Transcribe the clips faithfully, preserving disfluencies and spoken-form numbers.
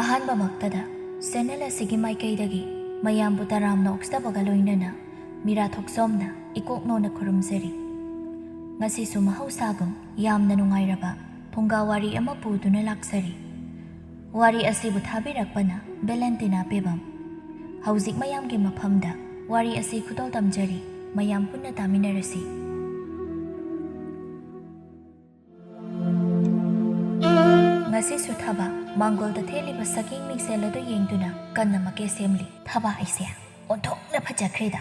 ꯑꯍꯥꯟꯕꯃꯛꯇꯗ channel ꯑꯁꯤꯒꯤ ꯃꯥꯏꯀꯩꯗꯒꯤ ꯃꯌꯥꯝꯕꯨ ꯇꯔꯥꯝꯅ ꯑꯣꯛꯆꯕꯒ ꯂꯣꯏꯅꯅ ꯃꯤꯔꯥ ꯊꯣꯛꯆꯣꯝꯅ ꯏꯀꯣꯛ ꯅꯣꯟꯅ ꯈꯨꯔꯨꯝꯖꯔꯤ꯫ ꯉꯁꯤꯁꯨ ꯃꯍꯧꯁꯥꯒꯨꯝ ꯌꯥꯝꯅ ꯅꯨꯡꯉꯥꯏꯔꯕ ꯐꯨꯡꯒꯥ ꯋꯥꯔꯤ ꯑꯃ ꯄꯨꯗꯨꯅ ꯂꯥꯛꯆꯔꯤ꯫ ꯋꯥꯔꯤ ꯑꯁꯤꯕꯨ ꯊꯥꯕꯤꯔꯛꯄꯅ ꯚꯦꯂꯦꯟꯇꯤꯅꯥ ꯄꯦꯕꯝ꯫ ꯍꯧꯖꯤꯛ ꯃꯌꯥꯝꯒꯤ ꯃꯐꯝꯗ ꯋꯥꯔꯤ ꯑꯁꯤ ꯈꯨꯗꯣꯜ ꯇꯝꯖꯔꯤ, ꯃꯌꯥꯝ ꯄꯨꯟꯅ ꯇꯥꯃꯤꯟꯅꯔꯁꯤ꯫ ꯉꯁꯤꯁꯨ ꯊꯕ ꯃꯥꯡꯒꯣꯜꯗ ꯊꯦꯠꯂꯤꯕ ꯁꯛꯀꯤꯡ ꯃꯤꯡꯁꯦꯜ ꯑꯗꯨ ꯌꯦꯡꯗꯨꯅ ꯀꯟꯅ ꯃꯀꯦ ꯁꯦꯝꯂꯤ꯫ ꯊꯕ ꯑꯩꯁꯦ ꯑꯣꯟꯊꯣꯛꯅ ꯐꯖꯈ꯭ꯔꯦꯗ꯫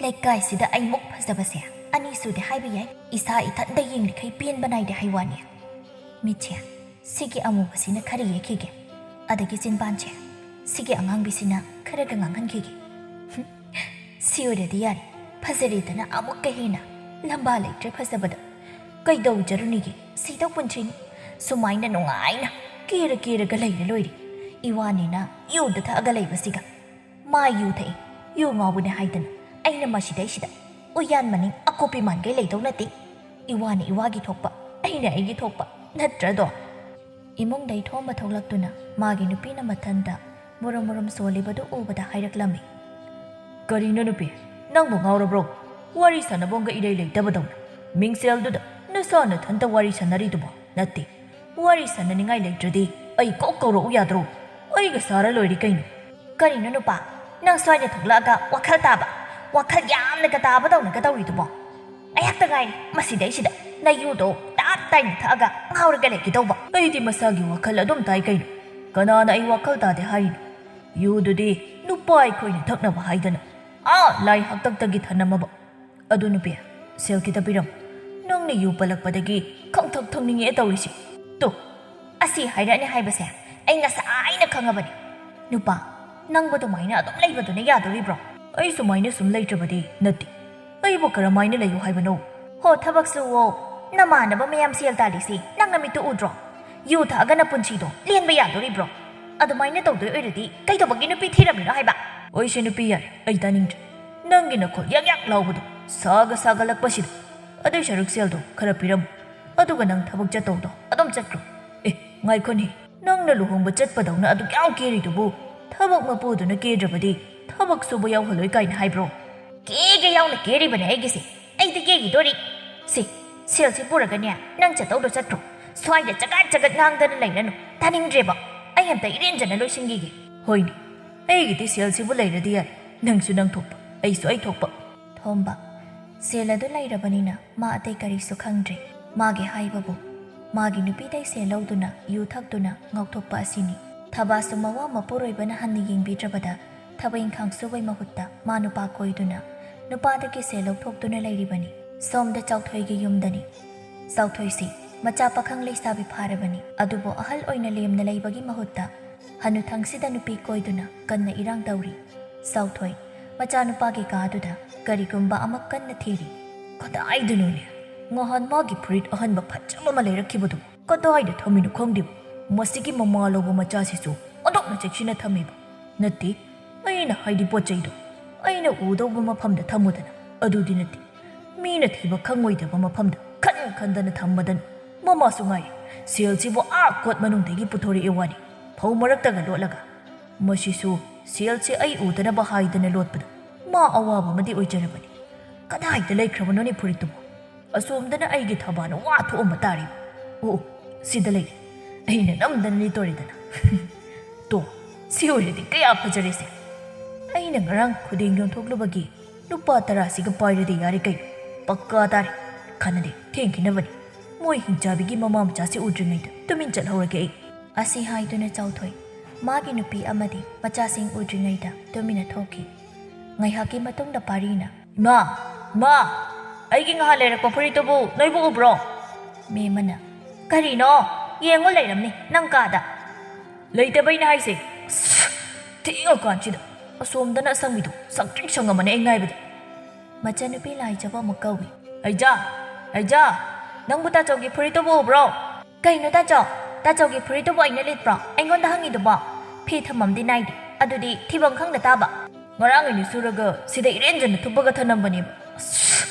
ꯂꯩꯀꯥꯏꯁꯤꯗ ꯑꯩ ꯃꯨꯛ ꯐꯖꯕꯁꯦ ꯑꯅꯤꯁꯨꯗꯤ ꯍꯥꯏꯕ ꯌꯥꯏ꯫ ꯏꯁꯥ ꯏꯊꯟꯗ ꯌꯦꯡꯂꯤꯈꯩ ꯄꯦꯟꯕ ꯅꯥꯏꯗꯦ ꯍꯥꯏ ꯋꯥꯅꯤ꯫ ꯃꯤꯠꯁꯦ ꯁꯤꯒꯤ ꯑꯃꯨꯕꯁꯤꯅ ꯈꯔ ꯌꯦꯛꯈꯤꯒꯦ, ꯑꯗꯒꯤ ꯆꯤꯟꯕꯥꯟꯁꯦ ꯁꯤꯒꯤ ꯑꯉꯥꯡꯕꯤꯁꯤꯅ ꯈꯔꯒ ꯉꯥꯡꯍꯟꯈꯤꯒꯦ꯫ ꯍꯨꯝ, ꯁꯤ ꯑꯣꯏꯔꯗꯤ ꯌꯥꯔꯦ, ꯐꯖꯔꯦꯗꯅ ꯑꯃꯨꯛꯀ ꯍꯦꯟꯅ꯫ ꯂꯝꯕꯥ ꯂꯩꯇ꯭ꯔꯦ ꯐꯖꯕꯗ꯫ ꯀꯩꯗꯧꯖꯔꯨꯅꯤꯒꯦ, ꯁꯤꯗꯧ ꯄꯨꯟꯁꯤꯅꯤ꯫ ꯁꯨꯃꯥꯏꯅ ꯅꯨꯡꯉꯥꯏꯅ ꯀꯦꯔ ꯀꯦꯔꯒ ꯂꯩꯔ ꯂꯣꯏꯔꯦ꯫ ꯏꯋꯥꯅꯦꯅ ꯌꯨꯗ ꯊꯛꯑꯒ ꯂꯩꯕꯁꯤꯒ꯫ ꯃꯥ ꯌꯨ ꯊꯛꯏ, ꯌꯨ ꯉꯥꯎꯕꯅꯦ ꯍꯥꯏꯗꯅ ꯑꯩꯅ ꯃꯁꯤꯗꯩꯁꯤꯗ ꯎꯌꯥꯟ ꯃꯅꯤꯡ ꯑꯀꯣꯄꯤ ꯃꯥꯟꯈꯩ ꯂꯩꯗꯧ ꯅꯠꯇꯦ꯫ ꯏꯋꯥꯅ ꯏꯋꯥꯒꯤ ꯊꯣꯛꯄ, ꯑꯩꯅ ꯑꯩꯒꯤ ꯊꯣꯛꯄ, ꯅꯠꯇ꯭ꯔꯗꯣ? ꯏꯃꯨꯡꯗꯩ ꯊꯣꯝꯕ ꯊꯣꯛꯂꯛꯇꯨꯅ ꯃꯥꯒꯤ ꯅꯨꯄꯤꯅ ꯃꯊꯟꯇ ꯃꯨꯔꯨꯝ ꯃꯨꯔꯨꯝ ꯁꯣꯜꯂꯤꯕꯗꯨ ꯎꯕꯗ ꯍꯥꯏꯔꯛꯂꯝꯃꯤ꯫ "ꯀꯔꯤꯅꯣ ꯅꯨꯄꯤ, ꯅꯪꯕꯨ ꯉꯥꯎꯔꯕ꯭ꯔꯣ? ꯋꯥꯔꯤ ꯁꯥꯟꯅꯐꯝꯒ ꯏꯔꯩ ꯂꯩꯇꯕꯗꯧꯅ ꯃꯤꯡꯁꯦꯜꯗꯨꯗ ꯅꯁꯥ ꯅꯊꯟꯇ ꯋꯥꯔꯤ ꯁꯥꯟꯅꯔꯤꯗꯨꯕꯣ? ꯅꯠꯇꯦ, ꯋꯥꯔꯤ ꯁꯥꯟꯅꯅꯤꯡꯉꯥꯏ ꯂꯩꯇ꯭ꯔꯗꯤ ꯑꯩ ꯀꯣꯛ ꯀꯧꯔꯛꯎ ꯌꯥꯗ꯭ꯔꯣ? ꯑꯩꯒ ꯁꯥꯔ ꯂꯣꯏꯔꯦ ꯀꯩꯅꯣ꯫" "ꯀꯔꯤꯅꯣ ꯅꯨꯄꯥ, ꯅꯪ ꯁ꯭ꯋꯥꯏꯗ ꯊꯣꯛꯂꯛꯑꯒ ꯋꯥꯈꯜ ꯇꯥꯕ, ꯋꯥꯈꯜ ꯌꯥꯝꯅꯒ ꯇꯥꯕꯗꯧꯅꯒ ꯇꯧꯔꯤꯗꯨꯕꯣ? ꯑꯩꯍꯥꯛꯇ ꯉꯥꯏꯔꯦ ꯃꯁꯤꯗꯩꯁꯤꯗ ꯅꯌꯨꯗꯣ ꯇꯥꯞ ꯇꯥꯏꯅ ꯊꯛꯑꯒ ꯉꯥꯎꯔꯒ ꯂꯩꯒꯦ ꯇꯧꯕ꯫" "ꯑꯩꯗꯤ ꯃꯁꯥꯒꯤ ꯋꯥꯈꯜ ꯑꯗꯨꯝ ꯇꯥꯏ ꯀꯩꯅꯣ꯫ ꯀꯅꯥꯅ ꯑꯩ ꯋꯥꯈꯜ ꯇꯥꯗꯦ ꯍꯥꯏꯔꯤꯅꯣ? ꯌꯨꯗꯨꯗꯤ ꯅꯨꯄꯥ ꯑꯩꯈꯣꯏꯅ ꯊꯛꯅꯕ ꯍꯥꯏꯗꯅ ꯑꯥ ꯂꯥꯏ ꯍꯥꯛꯇꯛꯇꯒꯤ ꯊꯅꯝꯃꯕ꯫ ꯑꯗꯨ ꯅꯨꯄꯤ, ꯁꯦꯜ ꯈꯤꯇ ꯄꯤꯔꯝꯃꯨ꯫ ꯅꯪꯅ ꯌꯨ ꯄꯜꯂꯛꯄꯗꯒꯤ ꯈꯪꯊꯛ ꯊꯛꯅꯤꯡꯉꯦ ꯇꯧꯔꯤꯁꯦ꯫ ꯇꯨ, ꯑꯁꯤ ꯍꯥꯏꯔꯛꯑꯅꯤ ꯍꯥꯏꯕꯁꯦ ꯑꯩ ꯉꯁꯥꯏꯅ ꯈꯪꯉꯕꯅꯤ꯫" "ꯅꯨꯄꯥ, ꯅꯪꯕꯨ ꯑꯗꯨꯃꯥꯏꯅ ꯑꯗꯨꯝ ꯂꯩꯕꯗꯨꯅ ꯌꯥꯗꯣꯔꯤꯕ꯭ꯔꯣ?" "ꯑꯩ ꯁꯨꯃꯥꯏꯅ ꯁꯨꯝ ꯂꯩꯇ꯭ꯔꯕꯗꯤ ꯅꯠꯇꯦ꯫ ꯑꯩꯕꯨ ꯀꯔꯝꯍꯥꯏꯅ ꯂꯩꯌꯨ ꯍꯥꯏꯕꯅꯣ?" "ꯍꯣ, ꯊꯕꯛ ꯁꯨꯋꯣ꯫ ꯅꯃꯥꯟꯅꯕ ꯃꯌꯥꯝ ꯁꯦꯜ ꯇꯥꯜꯂꯤꯁꯤ ꯅꯪ ꯅꯃꯤꯠꯇ ꯎꯗ꯭ꯔꯣ? ꯌꯨ ꯊꯛꯑꯒ ꯅꯄꯨꯟꯁꯤꯗꯣ ꯂꯦꯟꯕ ꯌꯥꯗꯣꯔꯤꯕ꯭ꯔꯣ? ꯑꯗꯨꯃꯥꯏꯅ ꯇꯧꯗꯣꯏ ꯑꯣꯏꯔꯗꯤ ꯀꯩꯗꯧꯕꯒꯤ ꯅꯨꯄꯤ ꯊꯤꯔꯝꯃꯤꯅꯣ ꯍꯥꯏꯕ?" "ꯑꯣꯏꯁꯦ ꯅꯨꯄꯤ, ꯌꯥꯔꯦ, ꯑꯩ ꯇꯥꯅꯤꯡꯗ꯭ꯔꯦ꯫ ꯅꯪꯒꯤ ꯅꯈꯣꯜ ꯌꯥꯛ ꯌꯥꯛ ꯂꯥꯎꯕꯗꯣ ꯁꯥꯒ ꯁꯥꯒꯠꯂꯛꯄꯁꯤꯗ꯫ ꯑꯗꯨꯏ ꯁꯔꯨꯛ ꯁꯦꯜꯗꯣ ꯈꯔ ꯄꯤꯔꯝꯃꯨ, ꯑꯗꯨꯒ ꯅꯪ ꯊꯕꯛ ꯆꯠꯇꯧꯗꯣ ꯑꯗꯨꯝ ꯆꯠꯈ꯭ꯔꯣ꯫ ꯑꯦ, ꯉꯥꯏꯈꯣꯅꯦ, ꯅꯪꯅ ꯂꯨꯍꯣꯡꯕ ꯆꯠꯄꯗꯧꯅ ꯑꯗꯨꯛ ꯌꯥꯝ ꯀꯦꯔꯤꯗꯨꯕꯨ ꯊꯕꯛ ꯃꯄꯨꯗꯨꯅ ꯀꯦꯗ꯭ꯔꯕꯗꯤ ꯊꯕꯛ ꯁꯨꯕ ꯌꯥꯎꯍꯜꯂꯣꯏ ꯀꯥꯏꯅ ꯍꯥꯏꯕ꯭ꯔꯣ? ꯀꯦꯒꯦ ꯌꯥꯎꯅ ꯀꯦꯔꯤꯕꯅꯦ ꯑꯩꯒꯤꯁꯦ꯫ ꯑꯩꯗꯤ ꯀꯦꯈꯤꯗꯣꯔꯤ꯫ ꯁꯦ, ꯁꯦꯜꯁꯤ ꯄꯨꯔꯒꯅꯦ, ꯅꯪ ꯆꯠꯇꯧꯗꯣ ꯆꯠꯈ꯭ꯔꯣ꯫ ꯁ꯭ꯋꯥꯏꯗ ꯆꯒꯠ ꯆꯒꯠ ꯉꯥꯡꯗꯅ ꯂꯩꯔꯅꯨ꯫ ꯇꯥꯅꯤꯡꯗ꯭ꯔꯦꯕ꯫ ꯑꯩ ꯑꯝꯇ ꯏꯔꯦꯟꯖꯅ ꯂꯣꯏꯁꯤꯟꯈꯤꯒꯦ꯫ ꯍꯣꯏꯅꯦ, ꯑꯩꯒꯤꯗꯤ ꯁꯦꯜꯁꯤꯕꯨ ꯂꯩꯔꯗꯤ ꯌꯥꯔꯦ꯫ ꯅꯪꯁꯨ ꯅꯪ ꯊꯣꯛꯄ, ꯑꯩꯁꯨ ꯑꯩ ꯊꯣꯛꯄ꯫ ꯊꯣꯝꯕ, ꯁꯦꯜ ꯑꯗꯨ ꯂꯩꯔꯕꯅꯤꯅ ꯃꯥ ꯑꯇꯩ ꯀꯔꯤꯁꯨ ꯈꯪꯗ꯭ꯔꯦ꯫ ꯃꯥꯒꯤ ꯍꯥꯏꯕꯕꯨ, ꯃꯥꯒꯤ ꯅꯨꯄꯤꯗꯩ ꯁꯦꯜ ꯂꯧꯗꯨꯅ ꯌꯨ ꯊꯛꯇꯨꯅ ꯉꯥꯎꯊꯣꯛꯄ ꯑꯁꯤꯅꯤ꯫ ꯊꯕꯥꯁꯨ ꯃꯋꯥ ꯃꯄꯨꯔꯣꯏꯕꯅ ꯍꯟꯅ ꯌꯦꯡꯕꯤꯗ꯭ꯔꯕꯗ ꯊꯕꯛ ꯏꯪꯈꯥꯡ ꯁꯨꯕꯩ ꯃꯍꯨꯠꯇ ꯃꯥ ꯅꯨꯄꯥ ꯀꯣꯏꯗꯨꯅ ꯅꯨꯄꯥꯗꯒꯤ ꯁꯦꯜ ꯂꯧꯊꯣꯛꯇꯨꯅ ꯂꯩꯔꯤꯕꯅꯤ꯫ ꯁꯣꯝꯗ ꯆꯥꯎꯊꯣꯏꯒꯤ ꯌꯨꯝꯗꯅꯤ꯫ ꯆꯥꯎꯊꯣꯏꯁꯤ ꯃꯆꯥ ꯄꯥꯈꯪ ꯂꯩꯁꯥꯕꯤ ꯐꯥꯔꯕꯅꯤ, ꯑꯗꯨꯕꯨ ꯑꯍꯜ ꯑꯣꯏꯅ ꯂꯦꯝꯅ ꯂꯩꯕꯒꯤ ꯃꯍꯨꯠꯇ ꯍꯅꯨꯊꯪꯁꯤꯗ ꯅꯨꯄꯤ ꯀꯣꯏꯗꯨꯅ ꯀꯟꯅ ꯏꯔꯥꯡ ꯇꯧꯔꯤ꯫ ꯆꯥꯎꯊꯣꯏ ꯃꯆꯥꯅꯨꯄꯥꯒꯤ ꯀꯥꯗꯨꯗ ꯀꯔꯤꯒꯨꯝꯕ ꯑꯃ ꯀꯟꯅ ꯊꯤꯔꯤ꯫ ꯀꯗꯥꯏꯗꯅꯣꯅꯦ? ꯉꯍꯥꯟ ꯃꯥꯒꯤ ꯐꯨꯔꯤꯠ ꯑꯍꯟꯕ ꯐꯖꯕ ꯑꯃ ꯂꯩꯔꯛꯈꯤꯕꯗꯨ ꯀꯗꯥꯏꯗ ꯊꯝꯃꯤꯅꯣ ꯈꯪꯗꯦꯕ꯫ ꯃꯁꯤꯒꯤ ꯃꯃꯥ ꯂꯧꯕ ꯃꯆꯥꯁꯤꯁꯨ ꯑꯣꯟꯊꯣꯛꯅ ꯆꯦꯛꯁꯤꯟꯅ ꯊꯝꯃꯤꯕ꯫ ꯅꯠꯇꯦ, ꯑꯩꯅ ꯍꯥꯏꯗꯤ ꯄꯣꯠ ꯆꯩꯗꯣ ꯑꯩꯅ ꯎꯗꯧꯕ ꯃꯐꯝꯗ ꯊꯝꯃꯨꯗꯅ꯫ ꯑꯗꯨꯗꯤ ꯅꯠꯇꯦ, ꯃꯤꯅ ꯊꯤꯕ ꯈꯪꯉꯣꯏꯗꯕ ꯃꯐꯝꯗ ꯈꯟ ꯈꯟꯗꯅ ꯊꯝꯃꯗꯅ꯫ ꯃꯃꯥꯁꯨ ꯉꯥꯏ, ꯁꯦꯜꯁꯤꯕꯨ ꯑꯥ ꯀꯣꯠ ꯃꯅꯨꯡꯗꯒꯤ ꯄꯨꯊꯣꯔꯛꯑꯦ ꯋꯥꯅꯤ, ꯐꯧ ꯃꯔꯛꯇꯒ ꯂꯣꯠꯂꯒ꯫ ꯃꯁꯤꯁꯨ ꯁꯦꯜꯁꯦ ꯑꯩ ꯎꯗꯅꯕ ꯍꯥꯏꯗꯅ ꯂꯣꯠꯄꯗ ꯃꯥ ꯑꯋꯥꯕ ꯑꯃꯗꯤ ꯑꯣꯏꯖꯔꯕꯅꯤ꯫ ꯀꯗꯥꯏꯗ ꯂꯩꯈ꯭ꯔꯕꯅꯣꯅꯦ ꯐꯨꯔꯤꯠꯇꯨꯕꯨ? ꯑꯁꯣꯝꯗꯅ ꯑꯩꯒꯤ ꯊꯕꯥꯅ ꯋꯥ ꯊꯣꯛꯑꯝꯕ ꯇꯥꯔꯦ꯫ ꯑꯣ, ꯁꯤꯗ ꯂꯩꯔꯦ꯫ ꯑꯩꯅ ꯅꯝꯗꯅ ꯂꯤꯠꯇꯣꯔꯦꯗꯅ꯫ ꯇꯣ, ꯁꯤ ꯑꯣꯏꯔꯗꯤ ꯀꯌꯥ ꯐꯖꯔꯦꯁꯦ꯫ ꯑꯩꯅ ꯉꯔꯥꯡ ꯈꯨꯗꯦꯡ ꯌꯣꯟꯊꯣꯛꯂꯨꯕꯒꯤ ꯂꯨꯄꯥ ꯇꯔꯥꯁꯤꯒ ꯄꯥꯏꯔꯗꯤ ꯌꯥꯔꯦ ꯀꯩꯅꯣ꯫ ꯄꯛꯀꯥ ꯇꯥꯔꯦ꯫ ꯈꯟꯅꯗꯦ, ꯊꯦꯡꯈꯤꯅꯕꯅꯤ꯫ ꯃꯣꯏ ꯍꯤꯡꯆꯥꯕꯤꯒꯤ ꯃꯃꯥ ꯃꯆꯥꯁꯤ ꯎꯗ꯭ꯔꯤꯉꯩꯗ ꯇꯨꯃꯤꯟ ꯆꯠꯍꯧꯔꯒꯦ ꯑꯩ꯫ ꯑꯁꯤ ꯍꯥꯏꯗꯨꯅ ꯆꯥꯎꯊꯣꯏ ꯃꯥꯒꯤ ꯅꯨꯄꯤ ꯑꯃꯗꯤ ꯃꯆꯥꯁꯤꯡ ꯎꯗ꯭ꯔꯤꯉꯩꯗ ꯇꯨꯃꯤꯟꯅ ꯊꯣꯛꯈꯤ꯫ ꯉꯥꯏꯍꯥꯛꯀꯤ ꯃꯇꯨꯡꯗ ꯄꯥꯔꯤꯅ, "ꯏꯃꯥ, ꯏꯃꯥ, ꯑꯩꯒꯤ ꯉꯍꯥꯟ ꯂꯩꯔꯛꯄ ꯐꯨꯔꯤꯠꯇꯨꯕꯨ ꯅꯣꯏꯕꯨ ꯎꯕ꯭ꯔꯣ?" ꯃꯦꯝꯃꯅ, "ꯀꯔꯤꯅꯣ? ꯌꯦꯡꯉꯨ ꯂꯩꯔꯝꯅꯤ ꯅꯪ ꯀꯥꯗ꯫" "ꯂꯩꯇꯕꯩꯅ ꯍꯥꯏꯁꯦ꯫ ꯑꯁ, ꯊꯦꯡꯉꯀꯥꯟꯁꯤꯗ꯫ ꯑꯁꯣꯝꯗꯅ ꯑꯁꯪꯕꯤꯗꯣ ꯁꯪꯇ꯭ꯔꯤꯛ ꯁꯪꯉꯝꯃꯅꯤ ꯑꯩ ꯉꯥꯏꯕꯗ꯫" ꯃꯆꯟꯅꯨꯄꯤ ꯂꯥꯏꯖꯕ ꯑꯃꯨꯛ ꯀꯧꯏ꯫ "ꯂꯩꯖꯥ, ꯂꯩꯖꯥ, ꯅꯪꯕꯨ ꯇꯥꯆꯧꯒꯤ ꯐꯨꯔꯤꯠꯇꯨꯕꯨ ꯎꯕ꯭ꯔꯣ?" "ꯀꯩꯅꯣ ꯇꯥꯆꯧ? ꯇꯥꯆꯧꯒꯤ ꯐꯨꯔꯤꯠꯇꯨꯕꯨ ꯑꯩꯅ ꯂꯤꯠꯄ꯭ꯔꯣ? ꯑꯩꯉꯣꯟꯗ ꯍꯪꯉꯤꯗꯨꯕꯣ? ꯐꯤ ꯊꯝꯃꯝꯗꯤ ꯅꯥꯏꯗꯦ, ꯑꯗꯨꯗꯤ ꯊꯤꯕꯝ ꯈꯪꯗ ꯇꯥꯕ꯫" "ꯉꯔꯥꯡ ꯑꯩꯅ ꯁꯨꯔꯒ ꯁꯤꯗ ꯏꯔꯦꯟꯖꯟꯅ ꯊꯨꯞꯄꯒ ꯊꯅꯝꯕꯅꯦꯕ꯫ ꯑꯁ,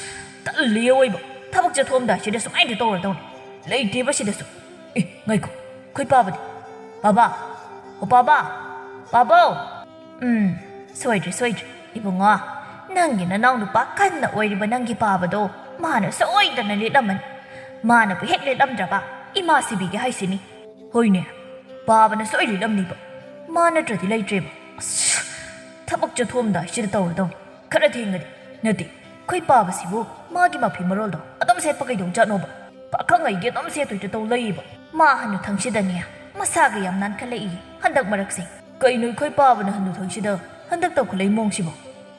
ꯇꯜꯂꯤ ꯑꯑꯣꯏꯕ꯫ ꯊꯕꯛ ꯆꯠꯊꯣꯛꯑꯝꯗꯥꯏꯁꯤꯗ ꯁꯨꯃꯥꯏꯅ ꯇꯧꯔꯗꯧꯅꯤ꯫ ꯂꯩꯇꯦꯕ ꯁꯤꯗꯁꯨ꯫ ꯑꯦ, ꯉꯥꯏꯈꯣ, ꯑꯩꯈꯣꯏ ꯄꯥꯕꯗꯤ?" ꯄꯥꯕ, ꯑꯣ ꯄꯥꯕ, ꯄꯥꯕꯧ꯫ ꯎꯝ, ꯁꯣꯏꯗ꯭ꯔꯦ, ꯁꯣꯏꯗ꯭ꯔꯦ꯫ ꯏꯕꯨꯡꯉꯣ, ꯅꯪꯒꯤ ꯅꯅꯥꯎ ꯅꯨꯄꯥ ꯀꯟꯅ ꯑꯣꯏꯔꯤꯕ ꯅꯪꯒꯤ ꯄꯥꯕꯗꯣ ꯃꯥꯅ ꯁꯣꯏꯗꯅ ꯂꯤꯠꯂꯝꯃꯅꯤ꯫ ꯃꯥꯅꯕꯨ ꯍꯦꯛ ꯂꯤꯠꯂꯝꯗ꯭ꯔꯕ ꯏꯃꯥ ꯁꯤꯕꯤꯒꯦ ꯍꯥꯏꯁꯤꯅꯤ꯫ ꯍꯣꯏꯅꯦ, ꯄꯥꯕꯅ ꯁꯣꯏ ꯂꯤꯠꯂꯝꯅꯤꯕ꯫ ꯃꯥ ꯅꯠꯇ꯭ꯔꯗꯤ ꯂꯩꯇ꯭ꯔꯦꯕ꯫ ꯑꯁ, ꯊꯕꯛ ꯆꯠꯊꯣꯛꯑꯝꯗꯥꯏꯁꯤꯗ ꯇꯧꯔꯗꯧꯅꯤ꯫ ꯈꯔ ꯊꯦꯡꯉꯗꯤ꯫ ꯅꯠꯇꯦ, ꯑꯩꯈꯣꯏ ꯄꯥꯕꯁꯤꯕꯨ ꯃꯥꯒꯤ ꯃꯐꯤ ꯃꯔꯣꯜꯗꯣ ꯑꯗꯨꯝ ꯁꯦꯠꯄ ꯀꯩꯗꯧ ꯆꯠꯅꯣꯕ? ꯄꯥꯈꯪ ꯑꯩꯒꯤ ꯑꯗꯨꯝ ꯁꯦꯠꯇꯣꯏꯗ ꯇꯧ ꯂꯩꯌꯦꯕ꯫ ꯃꯥ ꯍꯟꯅꯨꯊꯪꯁꯤꯗꯅꯦ ꯃꯁꯥꯒ ꯌꯥꯝ ꯅꯥꯟꯈꯠꯂꯛꯏ ꯍꯟꯗꯛ ꯃꯔꯛꯁꯦ꯫ ꯀꯩꯅꯣ ꯑꯩꯈꯣꯏ ꯄꯥꯕꯅ ꯍꯟꯅꯨꯊꯪꯁꯤꯗ ꯍꯟꯗꯛ ꯇꯧꯈꯠꯂꯛꯏ ꯃꯑꯣꯡꯁꯤꯕꯣ?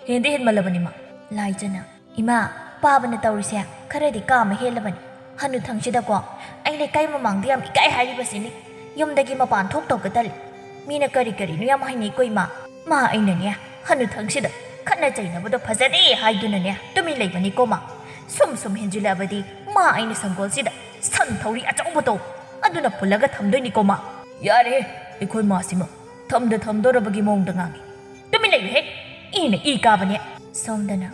ꯍꯦꯟꯗꯤ ꯍꯦꯟꯃꯜꯂꯕꯅꯤ ꯃꯥ꯫ ꯂꯥꯏꯖꯅ, ꯏꯃꯥ, ꯄꯥꯕꯅ ꯇꯧꯔꯤꯁꯦ ꯈꯔꯗꯤ ꯀꯥ ꯑꯃ ꯍꯦꯜꯂꯕꯅꯤ꯫ ꯍꯟꯅꯨꯊꯪꯁꯤꯗꯀꯣ ꯑꯩ ꯂꯩꯀꯥꯏ ꯃꯃꯥꯡꯗ ꯌꯥꯝ ꯏꯀꯥꯏ ꯍꯥꯏꯔꯤꯕꯁꯤꯅꯤ꯫ ꯌꯨꯝꯗꯒꯤ ꯃꯄꯥꯟ ꯊꯣꯛꯇꯧꯒ ꯇꯜꯂꯤ꯫ ꯃꯤꯅ ꯀꯔꯤ ꯀꯔꯤꯅꯣ ꯌꯥꯝ ꯍꯥꯏꯅꯩꯀꯣ ꯏꯃꯥ꯫ ꯃꯥ ꯑꯩꯅꯅꯦ ꯍꯟꯅꯨꯊꯪꯁꯤꯗ ꯈꯠꯅ ꯆꯩꯅꯕꯗꯣ ꯐꯖꯗꯦ ꯍꯥꯏꯗꯨꯅꯅꯦ ꯇꯨꯃꯤꯟ ꯂꯩꯕꯅꯤꯀꯣ ꯃꯥ꯫ ꯁꯨꯝ ꯁꯨꯝ ꯍꯦꯟꯖꯤꯜꯂꯛꯑꯕꯗꯤ ꯃꯥ ꯑꯩꯅ ꯁꯪꯒꯣꯜꯁꯤꯗ ꯁꯟ ꯊꯧꯔꯤ ꯑꯆꯧꯕꯗꯣ ꯑꯗꯨꯅ ꯄꯨꯜꯂꯒ ꯊꯝꯗꯣꯏꯅꯤꯀꯣ ꯃꯥ꯫ ꯌꯥꯔꯦ, ꯑꯩꯈꯣꯏ ꯃꯥꯁꯤꯃ ꯊꯝꯗ ꯊꯝꯗꯣꯔꯕꯒꯤ ꯃꯑꯣꯡꯗ ꯉꯥꯡꯉꯤ꯫ ꯇꯨꯃꯤꯟ ꯂꯩꯌꯨꯍꯦ, ꯏꯅ ꯏ ꯀꯥꯕꯅꯦ꯫ ꯁꯣꯝꯗꯅ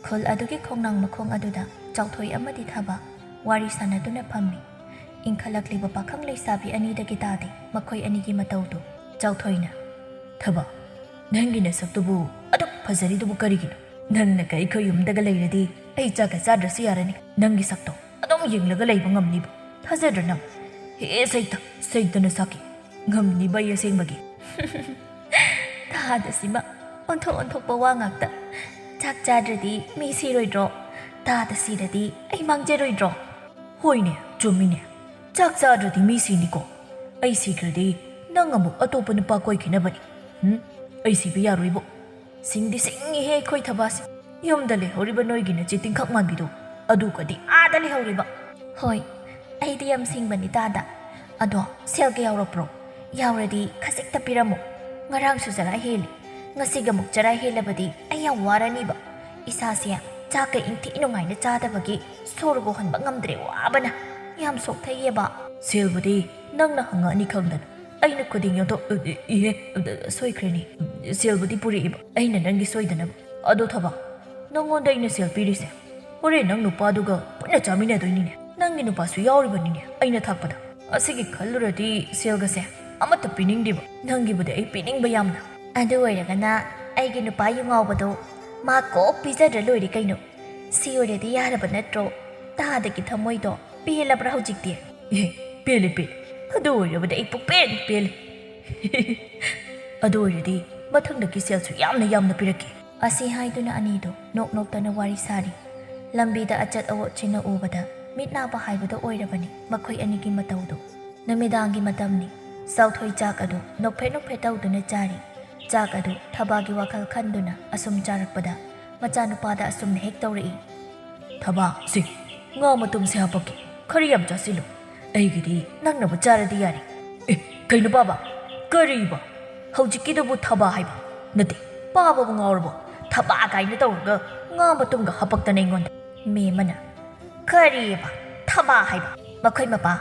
ꯈꯨꯜ ꯑꯗꯨꯒꯤ ꯈꯣꯡꯅꯥꯡ ꯃꯈꯣꯡ ꯑꯗꯨꯗ ꯆꯥꯎꯊꯣꯏ ꯑꯃꯗꯤ ꯊꯕ ꯋꯥꯔꯤ ꯁꯥꯟꯅꯗꯨꯅ ꯐꯝꯃꯤ꯫ ꯏꯟꯈꯠꯂꯛꯂꯤꯕ ꯄꯥꯈꯪ ꯂꯩꯁꯥꯕꯤ ꯑꯅꯤꯗꯒꯤ ꯇꯥꯗꯦ ꯃꯈꯣꯏ ꯑꯅꯤꯒꯤ ꯃꯇꯧꯗꯨ꯫ ꯆꯥꯎꯊꯣꯏꯅ, ꯊꯕ, ꯅꯪꯒꯤ ꯅꯁꯛꯇꯨꯕꯨ ꯑꯗꯨꯛ ꯐꯖꯔꯤꯗꯨꯕꯨ ꯀꯔꯤꯒꯤꯅꯣ? ꯅꯪꯅ ꯀꯩ ꯑꯩꯈꯣꯏ ꯌꯨꯝꯗꯒ ꯂꯩꯔꯗꯤ ꯑꯩ ꯆꯥꯛꯀ ꯆꯥꯗ꯭ꯔꯁꯨ ꯌꯥꯔꯅꯤ꯫ ꯅꯪꯒꯤ ꯁꯛꯇꯣ ꯑꯗꯨꯝ ꯌꯦꯡꯂꯒ ꯂꯩꯕ ꯉꯝꯅꯤꯕ꯫ ꯊꯥꯖꯗ꯭ꯔ ꯅꯪ? ꯍꯦ ꯁꯩꯇ, ꯁꯩꯇꯅ ꯁꯥꯈꯤ꯫ ꯉꯝꯅꯤꯕ ꯑꯩ ꯑꯁꯦꯡꯕꯒꯤ꯫ ꯊꯥꯗ ꯁꯤꯃ ꯑꯣꯟꯊꯣꯛ ꯑꯣꯟꯊꯣꯛꯄ ꯋꯥ ꯉꯥꯛꯇ꯫ ꯆꯥꯛ ꯆꯥꯗ꯭ꯔꯗꯤ ꯃꯤ ꯁꯤꯔꯣꯏꯗ꯭ꯔꯣ? ꯊꯥꯗ ꯁꯤꯔꯗꯤ ꯑꯩ ꯃꯥꯡꯖꯔꯣꯏꯗ꯭ꯔꯣ? ꯍꯣꯏꯅꯦ, ꯆꯨꯝꯃꯤꯅꯦ꯫ ꯆꯥꯛ ꯆꯥꯗ꯭ꯔꯗꯤ ꯃꯤ ꯁꯤꯅꯤꯀꯣ꯫ ꯑꯩ ꯁꯤꯈ꯭ꯔꯗꯤ ꯅꯪ ꯑꯃꯨꯛ ꯑꯇꯣꯞꯄ ꯅꯨꯄꯥ ꯀꯣꯏꯈꯤꯅꯕꯅꯤ꯫ ꯎꯝ? ꯑꯩ ꯁꯤꯕ ꯌꯥꯔꯣꯏꯕꯣ꯫ ꯁꯤꯡꯗꯤ ꯁꯤꯡꯉꯤꯍꯦ ꯑꯩꯈꯣꯏ ꯊꯕꯥꯁꯦ꯫ ꯌꯨꯝꯗ ꯂꯩꯍꯧꯔꯤꯕ ꯅꯣꯏꯒꯤ ꯅꯆꯦ ꯇꯤꯡꯈꯛ ꯃꯥꯟꯕꯤꯗꯣ, ꯑꯗꯨꯒꯗꯤ ꯑꯥꯗ ꯂꯩꯍꯧꯔꯤꯕ꯫ ꯍꯣꯏ, ꯑꯩꯗꯤ ꯌꯥꯝ ꯁꯤꯡꯕꯅꯤ ꯇꯥꯗ꯫ ꯑꯗꯣ ꯁꯦꯜꯒ ꯌꯥꯎꯔꯛꯄ꯭ꯔꯣ? ꯌꯥꯎꯔꯗꯤ ꯈꯖꯤꯛꯇ ꯄꯤꯔꯝꯃꯣ꯫ ꯉꯔꯥꯡꯁꯨ ꯆꯔꯥ ꯍꯦꯜꯂꯤ, ꯉꯁꯤꯒ ꯑꯃꯨꯛ ꯆꯔꯥ ꯍꯦꯜꯂꯕꯗꯤ ꯑꯩ ꯌꯥꯝ ꯋꯥꯔꯅꯤꯕ꯫ ꯏꯁꯥꯁꯦ ꯆꯥꯛꯀ ꯏꯪꯊꯤ ꯅꯨꯡꯉꯥꯏꯅ ꯆꯥꯗꯕꯒꯤ ꯁꯣꯔꯒ ꯍꯣꯟꯕ ꯉꯝꯗ꯭ꯔꯦ ꯋꯥꯕꯅ꯫ ꯌꯥꯝ ꯁꯣꯛꯊꯩꯌꯦꯕ꯫ ꯁꯦꯜꯕꯨꯗꯤ ꯅꯪꯅ ꯍꯪꯉꯛꯑꯅꯤ ꯈꯪꯗꯅ ꯑꯩꯅ ꯈꯨꯗꯤꯡ ꯌꯣꯟꯊꯣꯛ-, ꯏꯍꯦ, ꯁꯣꯏꯈ꯭ꯔꯦꯅꯦ꯫ ꯁꯦꯜꯕꯨꯗꯤ ꯄꯨꯔꯛꯏꯕ ꯑꯩꯅ ꯅꯪꯒꯤ ꯁꯣꯏꯗꯅꯕ꯫ ꯑꯗꯣ ꯊꯕ, ꯅꯪꯉꯣꯟꯗ ꯑꯩꯅ ꯁꯦꯜ ꯄꯤꯔꯤꯁꯦ ꯍꯣꯔꯦꯟ ꯅꯪ ꯅꯨꯄꯥꯗꯨꯒ ꯄꯨꯟꯅ ꯆꯥꯃꯤꯟꯅꯗꯣꯏꯅꯤꯅꯦ꯫ ꯅꯪꯒꯤ ꯅꯨꯄꯥꯁꯨ ꯌꯥꯎꯔꯤꯕꯅꯤꯅꯦ ꯑꯩꯅ ꯊꯥꯛꯄꯗ꯫ ꯑꯁꯤꯒꯤ ꯈꯜꯂꯨꯔꯗꯤ ꯁꯦꯜꯒꯁꯦ ꯑꯃꯠꯇ ꯄꯤꯅꯤꯡꯗꯦꯕ꯫ ꯅꯪꯒꯤꯕꯨꯗꯤ ꯑꯩ ꯄꯤꯅꯤꯡꯕ ꯌꯥꯝꯅ꯫ ꯑꯗꯨ ꯑꯣꯏꯔꯒꯅ ꯑꯩꯒꯤ ꯅꯨꯄꯥ ꯌꯨ ꯉꯥꯎꯕꯗꯣ ꯃꯥ ꯀꯣꯛ ꯄꯤꯖꯗ꯭ꯔ ꯂꯣꯏꯔꯦ ꯀꯩꯅꯣ꯫ ꯁꯤ ꯑꯣꯏꯔꯗꯤ ꯌꯥꯔꯕ ꯅꯠꯇ꯭ꯔꯣ? ꯇꯥꯗꯒꯤ ꯊꯃꯣꯏꯗꯣ ꯄꯦꯜꯂꯕ꯭ꯔꯥ ꯍꯧꯖꯤꯛꯇꯤ? ꯑꯦ, ꯄꯦꯜꯂꯦ, ꯄꯦꯜꯂꯦ꯫ ꯑꯗꯨ ꯑꯣꯏꯔꯕꯗꯤ ꯑꯩ ꯄꯨꯛꯄꯦꯟ ꯄꯦꯜꯂꯦ꯫ ꯑꯗꯨ ꯑꯣꯏꯔꯗꯤ ꯃꯊꯪꯗꯒꯤ ꯁꯦꯜꯁꯨ ꯌꯥꯝꯅ ꯌꯥꯝꯅ ꯄꯤꯔꯛꯀꯦ꯫ ꯑꯁꯤ ꯍꯥꯏꯗꯨꯅ ꯑꯅꯤꯗꯣ ꯅꯣꯛ ꯅꯣꯛꯇꯅ ꯋꯥꯔꯤ ꯁꯥꯔꯤ꯫ ꯂꯝꯕꯤꯗ ꯑꯆꯠ ꯑꯋꯣꯠꯁꯤꯅ ꯎꯕꯗ ꯃꯤꯠ ꯅꯥꯕ ꯍꯥꯏꯕꯗꯣ ꯑꯣꯏꯔꯕꯅꯤ ꯃꯈꯣꯏ ꯑꯅꯤꯒꯤ ꯃꯇꯧꯗꯣ꯫ ꯅꯨꯃꯤꯗꯥꯡꯒꯤ ꯃꯇꯝꯅꯤ꯫ ꯆꯥꯎꯊꯣꯏ ꯆꯥꯛ ꯑꯗꯨ ꯅꯣꯛꯐꯦꯠ ꯅꯣꯛꯐꯦꯠ ꯇꯧꯗꯨꯅ ꯆꯥꯔꯤ꯫ ꯆꯥꯛ ꯑꯗꯨ ꯊꯕꯥꯒꯤ ꯋꯥꯈꯜ ꯈꯟꯗꯨꯅ ꯑꯁꯨꯝ ꯆꯥꯔꯛꯄꯗ ꯃꯆꯥꯅꯨꯄꯥꯗ ꯑꯁꯨꯝꯅ ꯍꯦꯛ ꯇꯧꯔꯛꯏ꯫ "ꯊꯕꯥ, ꯁꯤ ꯉꯥ ꯃꯇꯨꯝꯁꯦ ꯍꯥꯄꯛꯀꯦ꯫ ꯈꯔ ꯌꯥꯝ ꯆꯥꯁꯤꯜꯂꯨ꯫ ꯑꯩꯒꯤꯗꯤ ꯅꯪꯅꯕꯨ ꯆꯥꯔꯗꯤ ꯌꯥꯔꯦ꯫" "ꯑꯦ, ꯀꯩꯅꯣ ꯄꯥꯕ? ꯀꯔꯤꯕ? ꯍꯧꯖꯤꯛꯀꯤꯗꯨꯕꯨ ꯊꯕꯥ ꯍꯥꯏꯕ? ꯅꯠꯇꯦ, ꯄꯥꯕꯕꯨ ꯉꯥꯎꯔꯕꯣ? ꯊꯕꯥ ꯀꯥꯏꯅ ꯇꯧꯔꯒ ꯉꯥ ꯃꯇꯨꯝꯒ ꯍꯥꯄꯛꯇꯅ ꯑꯩꯉꯣꯟꯗ꯫" ꯃꯦꯝꯃꯅ, "ꯀꯔꯤꯕ? ꯊꯕꯥ ꯍꯥꯏꯕ? ꯃꯈꯣꯏ ꯃꯄꯥ,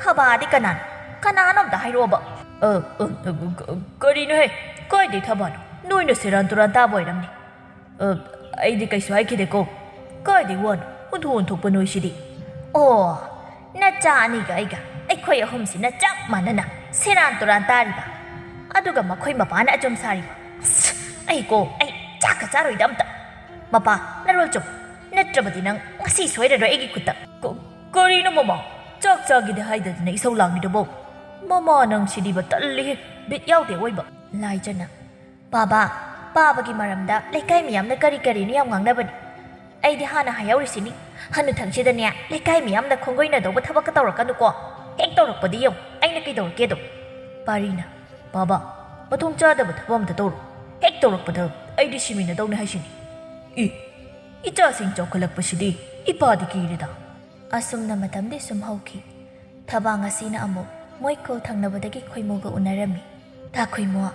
ꯊꯕꯥꯗꯤ ꯀꯅꯥꯅꯣ? ꯀꯅꯥꯅꯣ ꯑꯝꯇ ꯍꯥꯏꯔꯛꯑꯣꯕ꯫" "ꯑ, ꯑ, ꯑ, ꯀ-, ꯀꯔꯤꯅꯣꯍꯦ? ꯀꯥꯏꯗꯩ ꯊꯕꯥꯅꯣ? ꯅꯣꯏꯅ ꯁꯦꯔꯥꯟ ꯇꯨꯔꯥꯟ ꯇꯥꯕ ꯑꯣꯏꯔꯝꯅꯤ꯫" "ꯑ, ꯑꯩꯗꯤ ꯀꯩꯁꯨ ꯍꯥꯏꯈꯤꯗꯦꯀꯣ꯫ ꯀꯥꯏꯗꯩ ꯋꯥꯅꯣ? ꯑꯣꯟꯊꯣꯛ ꯑꯣꯟꯊꯣꯛꯄ ꯅꯣꯏꯁꯤꯗꯤ꯫" "ꯑꯣ, ꯅꯆꯥ ꯑꯅꯤꯒ ꯑꯩꯒ, ꯑꯩꯈꯣꯏ ꯑꯍꯨꯝꯁꯤꯅ ꯆꯞ ꯃꯥꯟꯅꯅ ꯁꯦꯔꯥꯟ ꯇꯨꯔꯥꯟ ꯇꯥꯔꯤꯕ꯫ ꯑꯗꯨꯒ ꯃꯈꯣꯏ ꯃꯄꯥꯅ ꯑꯆꯨꯝ ꯁꯥꯔꯤꯕ꯫ ꯑꯁ, ꯑꯩꯀꯣ, ꯑꯩ ꯆꯥꯛꯀ ꯆꯥꯔꯣꯏꯗ ꯑꯝꯇ꯫ ꯃꯄꯥ, ꯅꯔꯣꯜ ꯆꯨꯝ꯫ ꯅꯠꯇ꯭ꯔꯕꯗꯤ ꯅꯪ ꯉꯁꯤ ꯁꯣꯏꯔꯔꯣꯏ ꯑꯩꯒꯤ ꯈꯨꯠꯇ꯫" "ꯀ-, ꯀꯔꯤꯅꯣ ꯃꯃꯥ? ꯆꯥꯛ ꯆꯥꯒꯦꯗꯤ ꯍꯥꯏꯗꯗꯅ ꯏꯁꯧ ꯂꯥꯡꯉꯤꯗꯨꯕꯣ? ꯃꯃꯥ ꯅꯪ ꯁꯤꯗꯤꯕ ꯇꯜꯂꯤꯍꯦ꯫ ꯕꯤꯠ ꯌꯥꯎꯗꯦ ꯑꯣꯏꯕ꯫" ꯂꯥꯏꯖꯅ, "ꯄꯥꯕ, ꯄꯥꯕꯒꯤ ꯃꯔꯝꯗ ꯂꯩꯀꯥꯏ ꯃꯤꯌꯥꯝꯅ ꯀꯔꯤ ꯀꯔꯤꯅꯣ ꯌꯥꯝ ꯉꯥꯡꯅꯕꯅꯤ꯫ ꯑꯩꯗꯤ ꯍꯥꯟꯅ ꯍꯥꯏꯍꯧꯔꯤꯁꯤꯅꯤ꯫ ꯍꯅꯨꯊꯪꯁꯤꯗꯅꯦ, ꯂꯩꯀꯥꯏ ꯃꯤꯌꯥꯝꯅ ꯈꯣꯡꯒꯣꯏꯅꯗꯧꯕ ꯊꯕꯛꯀ ꯇꯧꯔꯛꯀꯅꯨꯀꯣ꯫ ꯍꯦꯛ ꯇꯧꯔꯛꯄꯗꯤ ꯌꯦꯡꯉꯨ, ꯑꯩꯅ ꯀꯩꯗꯧꯔꯛꯀꯦꯗꯣ꯫" ꯄꯥꯔꯤꯅ, "ꯄꯥꯕ, ꯃꯊꯣꯡ ꯆꯥꯗꯕ ꯊꯕꯛ ꯑꯝꯇ ꯇꯧꯔꯣ꯫ ꯍꯦꯛ ꯇꯧꯔꯛꯄꯗ ꯑꯩꯗꯤ ꯁꯤꯃꯤꯟꯅꯗꯧꯅꯦ ꯍꯥꯏꯁꯤꯅꯤ꯫ ꯏ, ꯏꯆꯥꯁꯤꯡ ꯆꯥꯎꯈꯠꯂꯛꯄꯁꯤꯗꯤ ꯏꯄꯥꯗꯤ ꯀꯤꯔꯦꯗ꯫" ꯑꯁꯨꯝꯅ ꯃꯇꯝꯗꯤ ꯁꯨꯝ ꯍꯧꯈꯤ꯫ ꯊꯕꯥ ꯉꯁꯤꯅ ꯑꯃꯨꯛ ꯃꯣꯏ ꯈꯨꯜ ꯊꯪꯅꯕꯗꯒꯤ ꯈꯣꯏꯃꯨꯒ ꯎꯅꯔꯝꯃꯤ꯫ "ꯇꯥ ꯈꯣꯏꯃꯨ,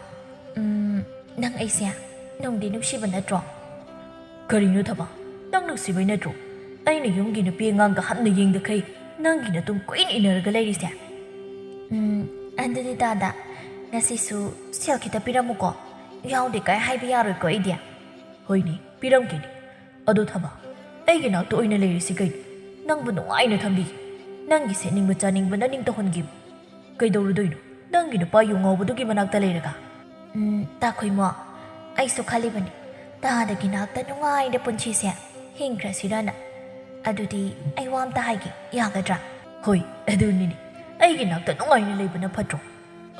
ꯎꯝ, ꯅꯪ ꯑꯩꯁꯦ ꯅꯨꯡꯗꯤ ꯅꯨꯡꯁꯤꯕ ꯅꯠꯇ꯭ꯔꯣ?" "ꯀꯔꯤꯅꯣ ꯊꯕꯥ? ꯅꯪ ꯅꯨꯡꯁꯤꯕꯩ ꯅꯠꯇ꯭ꯔꯣ ꯑꯩꯅ ꯌꯨꯝꯒꯤ ꯅꯨꯄꯤ ꯑꯉꯥꯡꯒ ꯍꯟꯅ ꯌꯦꯡꯗꯈꯩ ꯅꯪꯒꯤ ꯅꯇꯨꯡ ꯀꯨꯏꯅ ꯏꯟꯅꯔꯒ ꯂꯩꯔꯤꯁꯦ?" "ꯎꯝ, ꯑꯗꯨꯗꯤ ꯇꯥꯗ, ꯉꯁꯤꯁꯨ ꯁꯦꯜ ꯈꯤꯇ ꯄꯤꯔꯝꯃꯨꯀꯣ꯫ ꯌꯥꯎꯗꯦ ꯀꯥꯏ ꯍꯥꯏꯕ ꯌꯥꯔꯣꯏꯀꯣ ꯑꯩꯗꯤ꯫" "ꯍꯣꯏꯅꯦ, ꯄꯤꯔꯝꯒꯦꯅꯦ꯫ ꯑꯗꯣ ꯊꯕꯥ, ꯑꯩꯒꯤ ꯅꯥꯛꯇ ꯑꯣꯏꯅ ꯂꯩꯔꯤꯁꯤ ꯀꯩꯅꯣ? ꯅꯪꯕꯨ ꯅꯨꯡꯉꯥꯏꯅ ꯊꯝꯕꯤꯒꯦ꯫ ꯅꯪꯒꯤ ꯁꯦꯠꯅꯤꯡꯕ ꯆꯥꯅꯤꯡꯕ ꯅꯅꯤꯡ ꯇꯧꯍꯟꯒꯦꯕ꯫ ꯀꯩꯗꯧꯔꯨꯗꯣꯏꯅꯣ? ꯅꯪꯒꯤ ꯅꯨꯄꯥ ꯌꯨ ꯉꯥꯎꯕꯗꯨꯒꯤ ꯃꯅꯥꯛꯇ ꯂꯩꯔꯒ? ꯎꯝ, ꯇꯥꯈꯨꯏꯃꯣ, ꯑꯩꯁꯨ ꯈꯜꯂꯤꯕꯅꯤ, ꯇꯥꯗꯒꯤ ꯅꯥꯛꯇ ꯅꯨꯡꯉꯥꯏꯅ ꯄꯨꯟꯁꯤꯁꯦ ꯍꯤꯡꯈ꯭ꯔꯁꯤꯔꯅ꯫ ꯑꯗꯨꯗꯤ ꯑꯩ ꯋꯥ ꯑꯝꯇ ꯍꯥꯏꯒꯦ, ꯌꯥꯒꯗ꯭ꯔꯥ? ꯍꯣꯏ, ꯑꯗꯨꯅꯤꯅꯦ, ꯑꯩꯒꯤ ꯅꯥꯛꯇ ꯅꯨꯡꯉꯥꯏꯅ ꯂꯩꯕꯅ ꯐꯠꯇ꯭ꯔꯣ?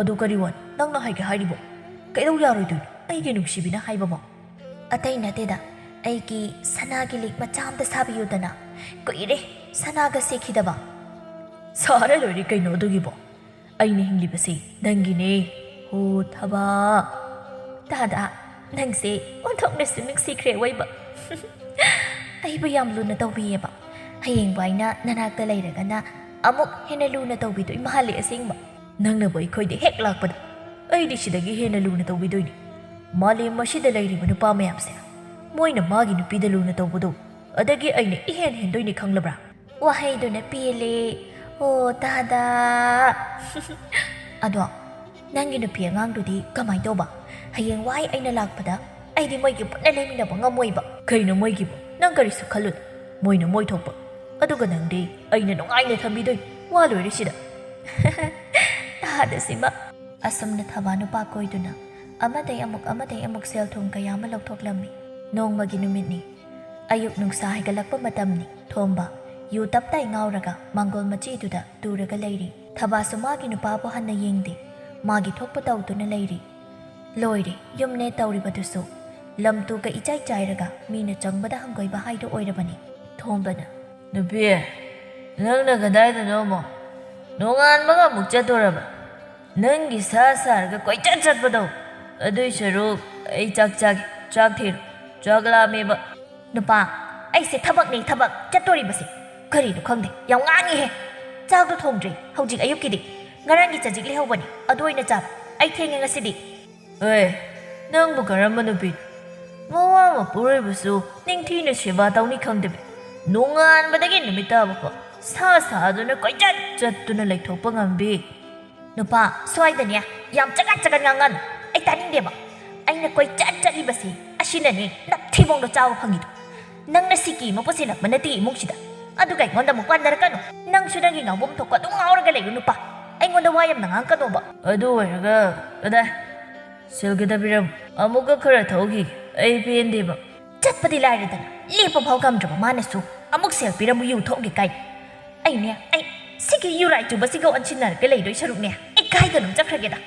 ꯑꯗꯨ ꯀꯔꯤ ꯋꯥꯅꯣ ꯅꯪꯅ ꯍꯥꯏꯒꯦ ꯍꯥꯏꯔꯤꯕꯣ? ꯀꯩꯗꯧ ꯌꯥꯔꯣꯏꯗꯣꯏꯅꯣ ꯑꯩꯒꯤ ꯅꯨꯡꯁꯤꯕꯤꯅ ꯍꯥꯏꯕꯕꯣ? ꯑꯇꯩ ꯅꯠꯇꯦꯗ, ꯑꯩꯒꯤ ꯁꯅꯥꯒꯤ ꯂꯤꯛ ꯃꯆꯥ ꯑꯝꯇ ꯁꯥꯕꯤꯌꯨꯗꯅ꯫ ꯀꯨꯏꯔꯦ ꯁꯅꯥꯒ ꯁꯦꯠꯈꯤꯗꯕ꯫ ꯁꯥꯔ ꯂꯣꯏꯔꯦ ꯀꯩꯅꯣ ꯑꯗꯨꯒꯤꯕꯣ? ꯑꯩꯅ ꯍꯤꯡꯂꯤꯕꯁꯤ ꯅꯪꯒꯤꯅꯦ꯫ ꯍꯣ ꯊꯕꯥ꯫ ꯗꯥꯗꯥ, ꯅꯪꯁꯦ ꯑꯣꯟꯊꯣꯛꯅꯁꯨ ꯅꯨꯡꯁꯤꯈ꯭ꯔꯦ ꯑꯣꯏꯕ꯫ ꯑꯩꯕꯨ ꯌꯥꯝ ꯂꯨꯅ ꯇꯧꯕꯤꯌꯦꯕ꯫ ꯍꯌꯦꯡꯋꯥꯏꯅ ꯅꯅꯥꯛꯇ ꯂꯩꯔꯒꯅ ꯑꯃꯨꯛ ꯍꯦꯟꯅ ꯂꯨꯅ ꯇꯧꯕꯤꯗꯣꯏ ꯃꯥꯜꯂꯦ ꯑꯁꯦꯡꯕ꯫ ꯅꯪꯅꯕꯨ ꯑꯩꯈꯣꯏꯗ ꯍꯦꯛ ꯂꯥꯛꯄꯗ ꯑꯩꯗꯤ ꯁꯤꯗꯒꯤ ꯍꯦꯟꯅ ꯂꯨꯅ ꯇꯧꯕꯤꯗꯣꯏꯅꯤ꯫ ꯃꯥꯂꯦꯝ ꯑꯁꯤꯗ ꯂꯩꯔꯤꯕ ꯅꯨꯄꯥ ꯃꯌꯥꯝꯁꯦ, ꯃꯣꯏꯅ ꯃꯥꯒꯤ ꯅꯨꯄꯤꯗ ꯂꯨꯅ ꯇꯧꯕꯗꯣ, ꯑꯗꯒꯤ ꯑꯩꯅ ꯏꯍꯦꯟ ꯍꯦꯟꯗꯣꯏꯅꯤ ꯈꯪꯂꯕ꯭ꯔꯥ? ꯋꯥꯍꯩꯗꯨꯅ ꯄꯦꯜꯂꯦ꯫ ꯑꯣ ꯗꯥꯗꯥ꯫ ꯑꯗꯣ ꯅꯪꯒꯤ ꯅꯨꯄꯤ ꯑꯉꯥꯡꯗꯨꯗꯤ ꯀꯃꯥꯏ ꯇꯧꯕ? ꯍꯌꯦꯡꯋꯥꯏ ꯑꯩꯅ ꯂꯥꯛꯄꯗ ꯑꯩꯗꯤ ꯃꯣꯏꯒꯤ ꯄꯨꯟꯅ ꯂꯩꯃꯤꯟꯅꯕ ꯉꯝꯃꯣꯏꯕ꯫ ꯀꯩꯅꯣ ꯃꯣꯏꯒꯤꯕꯨ? ꯅꯪ ꯀꯔꯤꯁꯨ ꯈꯜꯂꯨꯅꯨ꯫ ꯃꯣꯏꯅ ꯃꯣꯏ ꯊꯣꯛꯄ꯫ ꯑꯗꯨꯒ ꯅꯪꯗꯤ ꯑꯩꯅ ꯅꯨꯡꯉꯥꯏꯅ ꯊꯝꯕꯤꯗꯣꯏ꯫ ꯋꯥ ꯂꯣꯏꯔꯦ ꯁꯤꯗ꯫ ꯇꯥꯗ ꯁꯤꯃ꯫ ꯑꯁꯨꯝꯅ ꯊꯕꯥ ꯅꯨꯄꯥ ꯀꯣꯏꯗꯨꯅ ꯑꯃꯗꯩ ꯑꯃꯨꯛ ꯑꯃꯗꯩ ꯑꯃꯨꯛ ꯁꯦꯜ ꯊꯨꯝ ꯀꯌꯥ ꯑꯃ ꯂꯧꯊꯣꯛꯂꯝꯃꯤ꯫ ꯅꯣꯡꯃꯒꯤ ꯅꯨꯃꯤꯠꯅꯤ꯫ ꯑꯌꯨꯛ ꯅꯨꯡꯁꯥ ꯍꯥꯏꯒꯠꯂꯛꯄ ꯃꯇꯝꯅꯤ꯫ ꯊꯣꯝꯕ ꯌꯨ ꯇꯞꯇꯥꯏ ꯉꯥꯎꯔꯒ ꯃꯥꯡꯒꯣꯜ ꯃꯆꯤꯗꯨꯗ ꯇꯨꯔꯒ ꯂꯩꯔꯤ꯫ ꯊꯕꯥꯁꯨ ꯃꯥꯒꯤ ꯅꯨꯄꯥꯕꯨ ꯍꯟꯅ ꯌꯦꯡꯗꯦ꯫ ꯃꯥꯒꯤ ꯊꯣꯛꯄ ꯇꯧꯗꯨꯅ ꯂꯩꯔꯤ꯫ ꯂꯣꯏꯔꯦ, ꯌꯨꯝꯅꯦ ꯇꯧꯔꯤꯕꯗꯨꯁꯨ꯫ ꯂꯝ ꯇꯨꯒ ꯏꯆꯥꯏ ꯆꯥꯏꯔꯒ ꯃꯤꯅ ꯆꯪꯕꯗ ꯍꯪꯒꯣꯏꯕ ꯍꯥꯏꯗꯨ ꯑꯣꯏꯔꯕꯅꯤ꯫ ꯊꯣꯝꯕꯅ, "ꯅꯨꯄꯤ, ꯅꯪꯅ ꯀꯗꯥꯏꯗꯅꯣ ꯑꯃꯨꯛ? ꯅꯣꯡꯉꯥꯟꯕꯒ ꯑꯃꯨꯛ ꯆꯠꯇꯣꯔꯕ? ꯅꯪꯒꯤ ꯁꯥ ꯁꯥꯔꯒ ꯀꯣꯏꯆꯠ ꯆꯠꯄꯗꯣ꯫ ꯑꯗꯨꯏ ꯁꯔꯨꯛ ꯑꯩ ꯆꯥꯛ ꯆꯥꯒꯦ, ꯆꯥꯛ ꯊꯤꯔꯣ, ꯆꯥꯛ ꯂꯥꯝꯃꯦꯕ꯫" ꯅꯨꯄꯥ, ꯑꯩꯁꯦ ꯊꯕꯛꯅꯦ ꯊꯕꯛ, ꯆꯠꯇꯣꯔꯤꯕꯁꯦ꯫ ꯀꯔꯤꯅꯣ ꯈꯪꯗꯦ, ꯌꯥꯝ ꯉꯥꯡꯉꯤꯍꯦ꯫ ꯆꯥꯛꯇꯣ ꯊꯣꯡꯗ꯭ꯔꯤ ꯍꯧꯖꯤꯛ ꯑꯌꯨꯛꯀꯤꯗꯤ꯫ ꯉꯔꯥꯡꯒꯤ ꯆꯖꯤꯛ ꯂꯩꯍꯧꯕꯅꯤ, ꯑꯗꯨ ꯑꯣꯏꯅ ꯆꯥꯔꯣ꯫ ꯑꯩ ꯊꯦꯡꯉꯦ ꯉꯁꯤꯗꯤ꯫ ꯑꯦ, ꯅꯪꯕꯨ ꯀꯔꯝꯕ ꯅꯨꯄꯤꯅꯣ? ꯃꯋꯥ ꯃꯄꯨꯔꯣꯏꯕꯁꯨ ꯅꯤꯡꯊꯤꯅ ꯁꯦꯕꯥ ꯇꯧꯅꯤ ꯈꯪꯗꯕꯤ, ꯅꯣꯡꯉꯥꯟꯕꯗꯒꯤ ꯅꯨꯃꯤꯠ ꯇꯥꯕ ꯐꯥꯎ ꯁꯥ ꯁꯥꯗꯨꯅ ꯀꯣꯏꯆꯠ ꯆꯠꯇꯨꯅ ꯂꯩꯊꯣꯛꯄ ꯉꯝꯕꯤ꯫ ꯅꯨꯄꯥ, ꯁ꯭ꯋꯥꯏꯗꯅꯦ ꯌꯥꯝ ꯆꯒꯠ ꯆꯒꯠ ꯉꯥꯡꯉꯅꯨ꯫ ꯑꯩ ꯇꯥꯅꯤꯡꯗꯦꯕ꯫ ꯑꯩꯅ ꯀꯣꯏꯆꯠ ꯆꯠꯂꯤꯕꯁꯤ ꯑꯁꯤꯅꯅꯦ ꯅꯞꯊꯤꯕꯣꯡꯗꯣ ꯆꯥꯕ ꯐꯪꯉꯤꯗꯣ꯫ ꯅꯪꯅ ꯁꯤꯀꯤ ꯑꯃ ꯄꯨꯁꯤꯜꯂꯛꯄ ꯅꯠꯇꯦ ꯏꯃꯨꯡꯁꯤꯗ꯫ ꯑꯗꯨꯒ ꯑꯩꯉꯣꯟꯗ ꯑꯃꯨꯛ ꯄꯟꯅꯔꯛꯀꯅꯨ꯫ ꯅꯪꯁꯨ ꯅꯪꯒꯤ ꯉꯥꯎꯐꯝ ꯊꯣꯛꯄ ꯑꯗꯨꯝ ꯉꯥꯎꯔꯒ ꯂꯩꯌꯨ ꯅꯨꯄꯥ꯫ ꯑꯩꯉꯣꯟꯗ ꯋꯥ ꯌꯥꯝꯅ ꯉꯥꯡꯀꯅꯣꯕ꯫ ꯑꯗꯨ ꯑꯣꯏꯔꯒ ꯀꯗꯥꯏ? ꯁꯦꯜ ꯈꯤꯇ ꯄꯤꯔꯝꯃꯨ꯫ ꯑꯃꯨꯛꯀ ꯈꯔ ꯊꯧꯈꯤꯒꯦ꯫ ꯑꯩ ꯄꯦꯟꯗꯦꯕ꯫ ꯆꯠꯄꯗꯤ ꯂꯥꯏꯔꯗꯅ, ꯂꯦꯞꯄ ꯐꯥꯎ ꯉꯝꯗ꯭ꯔꯕ ꯃꯥꯅꯁꯨ ꯑꯃꯨꯛ ꯁꯦꯜ ꯄꯤꯔꯝꯃꯨ, ꯌꯨ ꯊꯣꯛꯎꯒꯦ ꯀꯥꯏꯅ꯫ ꯑꯩꯅꯦ, ꯑꯩ ꯁꯤꯒꯤ ꯌꯨꯔꯥꯏ ꯆꯨꯕꯁꯤꯒ ꯑꯣꯟꯁꯤꯟꯅꯔꯒ ꯂꯩꯗꯣꯏ ꯁꯔꯨꯛꯅꯦ, ꯑꯩ ꯀꯥꯏꯗꯅꯣ ꯆꯠꯈ꯭ꯔꯒꯦꯗ꯫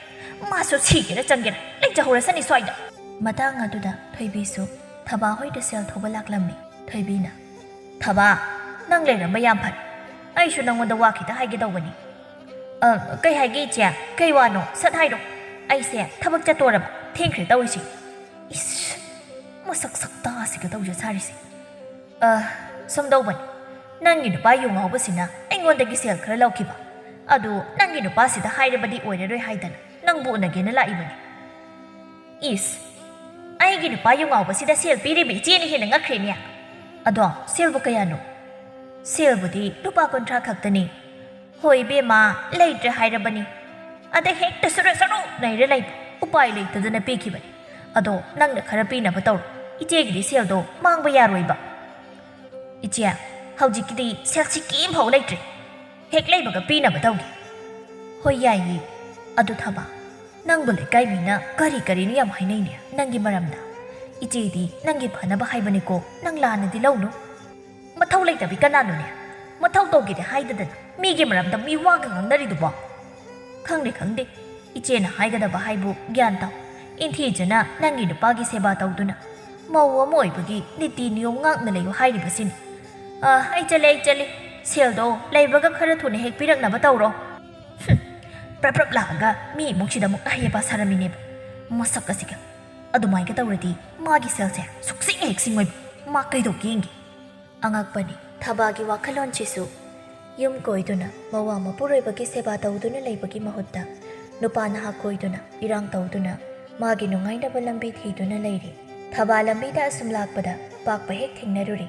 ꯃꯥꯁꯨ ꯁꯤꯒꯦꯔꯥ ꯆꯪꯒꯦꯔꯥ ꯂꯩꯖꯍꯧꯔꯁꯅꯤ ꯁ꯭ꯋꯥꯏꯗ꯫ ꯃꯇꯥꯡ ꯑꯗꯨꯗ ꯊꯣꯏꯕꯤꯁꯨ ꯊꯕꯥ ꯍꯣꯏꯗ ꯁꯦꯜ ꯊꯧꯕ ꯂꯥꯛꯂꯝꯃꯤ꯫ ꯊꯣꯏꯕꯤꯅ, "ꯊꯕꯥ, ꯅꯪ ꯂꯩꯔꯝꯕ ꯌꯥꯝ ꯐꯔꯦ꯫ ꯑꯩꯁꯨ ꯅꯪꯉꯣꯟꯗ ꯋꯥ ꯈꯤꯇ ꯍꯥꯏꯒꯦ ꯇꯧꯕꯅꯤ꯫" "ꯑ, ꯀꯩ ꯍꯥꯏꯒꯦ ꯏꯆꯦ? ꯀꯩ ꯋꯥꯅꯣ? ꯁꯠ ꯍꯥꯏꯔꯣ꯫ ꯑꯩꯁꯦ ꯊꯕꯛ ꯆꯠꯇꯣꯔꯕ, ꯊꯦꯡꯈ꯭ꯔꯦ ꯇꯧꯔꯤꯁꯦ꯫" ꯏꯁ, ꯃꯁꯛ ꯁꯛꯇꯥꯁꯤꯒ ꯇꯧꯖ ꯁꯥꯔꯤꯁꯦ꯫ "ꯑ, ꯁꯨꯝ ꯇꯧꯕꯅꯤ꯫ ꯅꯪꯒꯤ ꯅꯨꯄꯥ ꯌꯨ ꯉꯥꯎꯕꯁꯤꯅ ꯑꯩꯉꯣꯟꯗꯒꯤ ꯁꯦꯜ ꯈꯔ ꯂꯧꯈꯤꯕ꯫ ꯑꯗꯨ ꯅꯪꯒꯤ ꯅꯨꯄꯥꯁꯤꯗ ꯍꯥꯏꯔꯕꯗꯤ ꯑꯣꯏꯔꯔꯣꯏ ꯍꯥꯏꯗꯅ ꯅꯪꯕꯨ ꯎꯅꯒꯦꯅ ꯂꯥꯛꯏꯕꯅꯤ꯫" "ꯏꯁ, ꯑꯩꯒꯤ ꯅꯨꯄꯥ ꯌꯨ ꯉꯥꯎꯕꯁꯤꯗ ꯁꯦꯜ ꯄꯤꯔꯤꯕ ꯏꯆꯦꯅ ꯍꯦꯟꯅ ꯉꯛꯈ꯭ꯔꯦꯅꯦ꯫ ꯑꯗꯣ ꯁꯦꯜꯕꯨ ꯀꯌꯥꯅꯣ?" "ꯁꯦꯜꯕꯨꯗꯤ ꯂꯨꯄꯥ ꯀꯨꯟꯊ꯭ꯔꯥ ꯈꯛꯇꯅꯤ꯫" "ꯍꯣꯏ ꯏꯕꯦꯝꯃ, ꯂꯩꯇ꯭ꯔꯦ ꯍꯥꯏꯔꯕꯅꯤ꯫ ꯑꯗ ꯍꯦꯛꯇ ꯁꯨꯔꯨ ꯁꯨꯔꯨ ꯅꯩꯔ ꯂꯩꯕ꯫ ꯎꯄꯥꯏ ꯂꯩꯇꯗꯅ ꯄꯤꯈꯤꯕꯅꯤ꯫ ꯑꯗꯣ ꯅꯪꯅ ꯈꯔ ꯄꯤꯅꯕ ꯇꯧꯔꯣ꯫ ꯏꯆꯦꯒꯤꯗꯤ ꯁꯦꯜꯗꯣ ꯃꯥꯡꯕ ꯌꯥꯔꯣꯏꯕ꯫" "ꯏꯆꯦ, ꯍꯧꯖꯤꯛꯀꯤꯗꯤ ꯁꯦꯜ ꯁꯤꯀꯤ ꯑꯃꯐꯥꯎ ꯂꯩꯇ꯭ꯔꯦ꯫ ꯍꯦꯛ ꯂꯩꯕꯒ ꯄꯤꯅꯕ ꯇꯧꯒꯦ꯫" "ꯍꯣꯏ, ꯌꯥꯏꯌꯦ꯫ ꯑꯗꯨ ꯊꯕꯥ, ꯅꯪꯕꯨ ꯂꯩꯀꯥꯏ ꯃꯤꯅ ꯀꯔꯤ ꯀꯔꯤꯅꯣ ꯌꯥꯝ ꯍꯥꯏꯅꯩꯅꯦ ꯅꯪꯒꯤ ꯃꯔꯝꯗ꯫ ꯏꯆꯦꯗꯤ ꯅꯪꯒꯤ ꯐꯅꯕ ꯍꯥꯏꯕꯅꯤꯀꯣ, ꯅꯪ ꯂꯥꯟꯅꯗꯤ ꯂꯧꯅꯨ꯫" "ꯃꯊꯧ ꯂꯩꯇꯕꯤ ꯀꯅꯥꯅꯣꯅꯦ? ꯃꯊꯧ ꯇꯧꯒꯦꯗꯤ ꯍꯥꯏꯗꯗꯅ ꯃꯤꯒꯤ ꯃꯔꯝꯗ ꯃꯤ ꯋꯥꯒ ꯉꯥꯡꯅꯔꯤꯗꯨꯕꯣ?" "ꯈꯪꯗꯦ, ꯈꯪꯗꯦ꯫ ꯏꯆꯦꯅ ꯍꯥꯏꯒꯗꯕ ꯍꯥꯏꯕꯨ ꯒ꯭ꯌꯥꯟ ꯇꯥꯎ꯫ ꯏꯟꯊꯤꯖꯅ ꯅꯪꯒꯤ ꯅꯨꯄꯥꯒꯤ ꯁꯦꯕꯥ ꯇꯧꯗꯨꯅ, ꯃꯧ ꯑꯃ ꯑꯣꯏꯕꯒꯤ ꯅꯤꯇꯤ ꯅꯤꯌꯣꯝ ꯉꯥꯛꯅ ꯂꯩꯌꯨ ꯍꯥꯏꯔꯤꯕꯁꯤꯅꯤ꯫ ꯑ, ꯑꯩ ꯆꯠꯂꯦ, ꯑꯩ ꯆꯠꯂꯦ꯫ ꯁꯦꯜꯗꯣ ꯂꯩꯕꯒ ꯈꯔ ꯊꯨꯅ ꯍꯦꯛ ꯄꯤꯔꯛꯅꯕ ꯇꯧꯔꯣ꯫" ꯍꯨꯝ, ꯄ꯭ꯔꯞ ꯄ꯭ꯔꯞ ꯂꯥꯛꯑꯒ ꯃꯤ ꯏꯃꯨꯡꯁꯤꯗ ꯑꯃꯨꯛ ꯑꯍꯩ ꯑꯄꯥ ꯁꯥꯔꯝꯃꯤꯅꯦꯕ꯫ ꯃꯁꯛ ꯑꯁꯤꯒ꯫ ꯑꯗꯨꯃꯥꯏꯒ ꯇꯧꯔꯗꯤ ꯃꯥꯒꯤ ꯁꯦꯜꯁꯦ ꯁꯨꯛꯁꯤꯡ ꯍꯦꯛ ꯁꯤꯡꯉꯣꯏꯕ꯫ ꯃꯥ ꯀꯩꯗꯧꯒꯦ ꯌꯦꯡꯒꯦ꯫ ꯑꯉꯛꯄꯅꯤ꯫ ꯊꯕꯥꯒꯤ ꯋꯥꯈꯜꯂꯣꯟꯁꯤꯁꯨ ꯌꯨꯝ ꯀꯣꯏꯗꯨꯅ, ꯃꯋꯥ ꯃꯄꯨꯔꯣꯏꯕꯒꯤ ꯁꯦꯕꯥ ꯇꯧꯗꯨꯅ ꯂꯩꯕꯒꯤ ꯃꯍꯨꯠꯇ, ꯅꯨꯄꯥ ꯅꯍꯥ ꯀꯣꯏꯗꯨꯅ, ꯏꯔꯥꯡ ꯇꯧꯗꯨꯅ, ꯃꯥꯒꯤ ꯅꯨꯡꯉꯥꯏꯅꯕ ꯂꯝꯕꯤ ꯊꯤꯗꯨꯅ ꯂꯩꯔꯤ꯫ ꯊꯕꯥ ꯂꯝꯕꯤꯗ ꯑꯁꯨꯝ ꯂꯥꯛꯄꯗ ꯄꯥꯛꯄ ꯍꯦꯛ ꯊꯦꯡꯅꯔꯨꯔꯦ꯫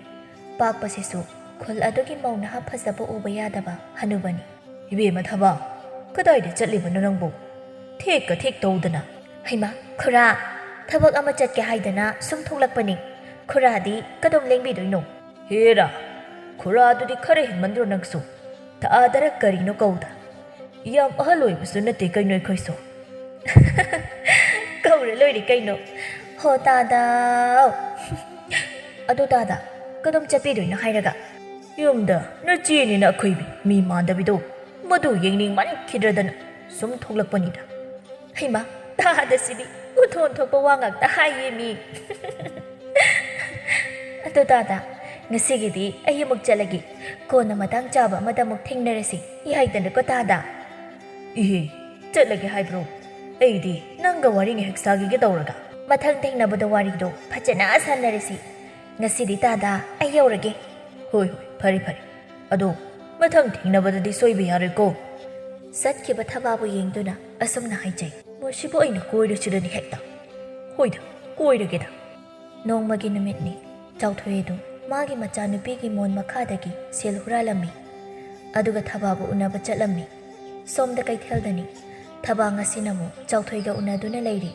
ꯄꯥꯛꯄꯁꯤꯁꯨ ꯈꯨꯜ ꯑꯗꯨꯒꯤ ꯃꯧ ꯅꯍꯥ ꯐꯖꯕ ꯎꯕ ꯌꯥꯗꯕ ꯍꯅꯨꯕꯅꯤ꯫ "ꯏꯕꯦꯝꯃ ꯊꯕꯥ, ꯀꯗꯥꯏꯗ ꯆꯠꯂꯤꯕꯅꯣ ꯅꯪꯕꯨ? ꯊꯦꯛꯀ ꯊꯦꯛ ꯇꯧꯗꯅ꯫" "ꯍꯩꯃꯥ, ꯈꯨꯔꯥ, ꯊꯕꯛ ꯑꯃ ꯆꯠꯀꯦ ꯍꯥꯏꯗꯅ ꯁꯨꯝ ꯊꯣꯛꯂꯛꯄꯅꯤ꯫ ꯈꯨꯔꯥꯗꯤ ꯀꯗꯣꯝ ꯂꯦꯡꯕꯤꯗꯣꯏꯅꯣ?" "ꯍꯦꯔꯥ, ꯈꯨꯔꯥꯗꯨꯗꯤ ꯈꯔ ꯍꯦꯟꯃꯟꯗ꯭ꯔꯣ ꯅꯪꯁꯨ? ꯊꯥꯗꯔ ꯀꯔꯤꯅꯣ ꯀꯧꯗ?" ꯌꯥꯝ ꯑꯍꯜ ꯑꯣꯏꯕꯁꯨ ꯅꯠꯇꯦ ꯀꯩꯅꯣ ꯑꯩꯈꯣꯏꯁꯨ꯫ ꯀꯧꯔ ꯂꯣꯏꯔꯦ ꯀꯩꯅꯣ꯫ ꯍꯣ ꯇꯥꯗꯥꯎ꯫ ꯑꯗꯣ ꯇꯥꯗ, ꯀꯗꯣꯝ ꯆꯠꯄꯤꯗꯣꯏꯅꯣ ꯍꯥꯏꯔꯒ? ꯌꯨꯝꯗ ꯅꯆꯦꯅꯤꯅ ꯑꯈꯣꯏꯕꯤ ꯃꯤ ꯃꯥꯟꯗꯕꯤꯗꯣ, ꯃꯗꯨ ꯌꯦꯡꯅꯤꯡꯃꯟꯈꯤꯗ꯭ꯔꯗꯅ ꯁꯨꯝ ꯊꯣꯛꯂꯛꯄꯅꯤꯗ꯫ ꯍꯩꯃꯥ, ꯇꯥꯗꯁꯤꯗꯤ ꯎꯊꯣꯟ ꯊꯣꯛꯄ ꯋꯥ ꯉꯥꯛꯇ ꯍꯥꯏꯌꯦ ꯃꯤ꯫ ꯑꯗꯣ ꯇꯥꯗ, ꯉꯁꯤꯒꯤꯗꯤ ꯑꯩ ꯑꯃꯨꯛ ꯆꯠꯂꯒꯦ꯫ ꯀꯣꯟꯅ ꯃꯇꯥꯡ ꯆꯥꯕ ꯑꯃꯗ ꯑꯃꯨꯛ ꯊꯦꯡꯅꯔꯁꯤ꯫ ꯌꯥꯏꯗꯅꯀꯣ ꯇꯥꯗ? ꯏꯍꯦ, ꯆꯠꯂꯒꯦ ꯍꯥꯏꯕ꯭ꯔꯣ? ꯑꯩꯗꯤ ꯅꯪꯒ ꯋꯥꯔꯤ ꯉꯥꯏꯍꯥꯛ ꯁꯥꯈꯤꯒꯦ ꯇꯧꯔꯒ꯫ ꯃꯊꯪ ꯊꯦꯡꯅꯕꯗ ꯋꯥꯔꯤꯗꯣ ꯐꯖꯅ ꯁꯥꯟꯅꯔꯁꯤ꯫ ꯉꯁꯤꯗꯤ ꯇꯥꯗ, ꯑꯩ ꯌꯧꯔꯒꯦ꯫ ꯍꯣꯏ, ꯍꯣꯏ, ꯐꯔꯦ, ꯐꯔꯦ꯫ ꯑꯗꯣ ꯃꯊꯪ ꯊꯦꯡꯅꯕꯗꯗꯤ ꯁꯣꯏꯕ ꯌꯥꯔꯣꯏꯀꯣ꯫ ꯆꯠꯈꯤꯕ ꯊꯕꯥꯕꯨ ꯌꯦꯡꯗꯨꯅ ꯑꯁꯨꯝꯅ ꯍꯥꯏꯖꯩ꯫ ꯃꯁꯤꯕꯨ ꯑꯩꯅ ꯀꯣꯏꯔꯨꯁꯤꯔꯅꯤ ꯍꯦꯛꯇ꯫ ꯍꯣꯏꯗ, ꯀꯣꯏꯔꯒꯦꯗ꯫ ꯅꯣꯡꯃꯒꯤ ꯅꯨꯃꯤꯠꯅꯤ꯫ ꯆꯥꯎꯊꯣꯏ ꯑꯗꯨ ꯃꯥꯒꯤ ꯃꯆꯥꯅꯨꯄꯤꯒꯤ ꯃꯣꯟ ꯃꯈꯥꯗꯒꯤ ꯁꯦꯜ ꯍꯨꯔꯥꯜꯂꯝꯃꯤ꯫ ꯑꯗꯨꯒ ꯊꯕꯥꯕꯨ ꯎꯅꯕ ꯆꯠꯂꯝꯃꯤ꯫ ꯁꯣꯝꯗ ꯀꯩꯊꯦꯜꯗꯅꯤ꯫ ꯊꯕꯥ ꯉꯁꯤꯅ ꯑꯃꯨꯛ ꯆꯥꯎꯊꯣꯏꯒ ꯎꯅꯗꯨꯅ ꯂꯩꯔꯤ꯫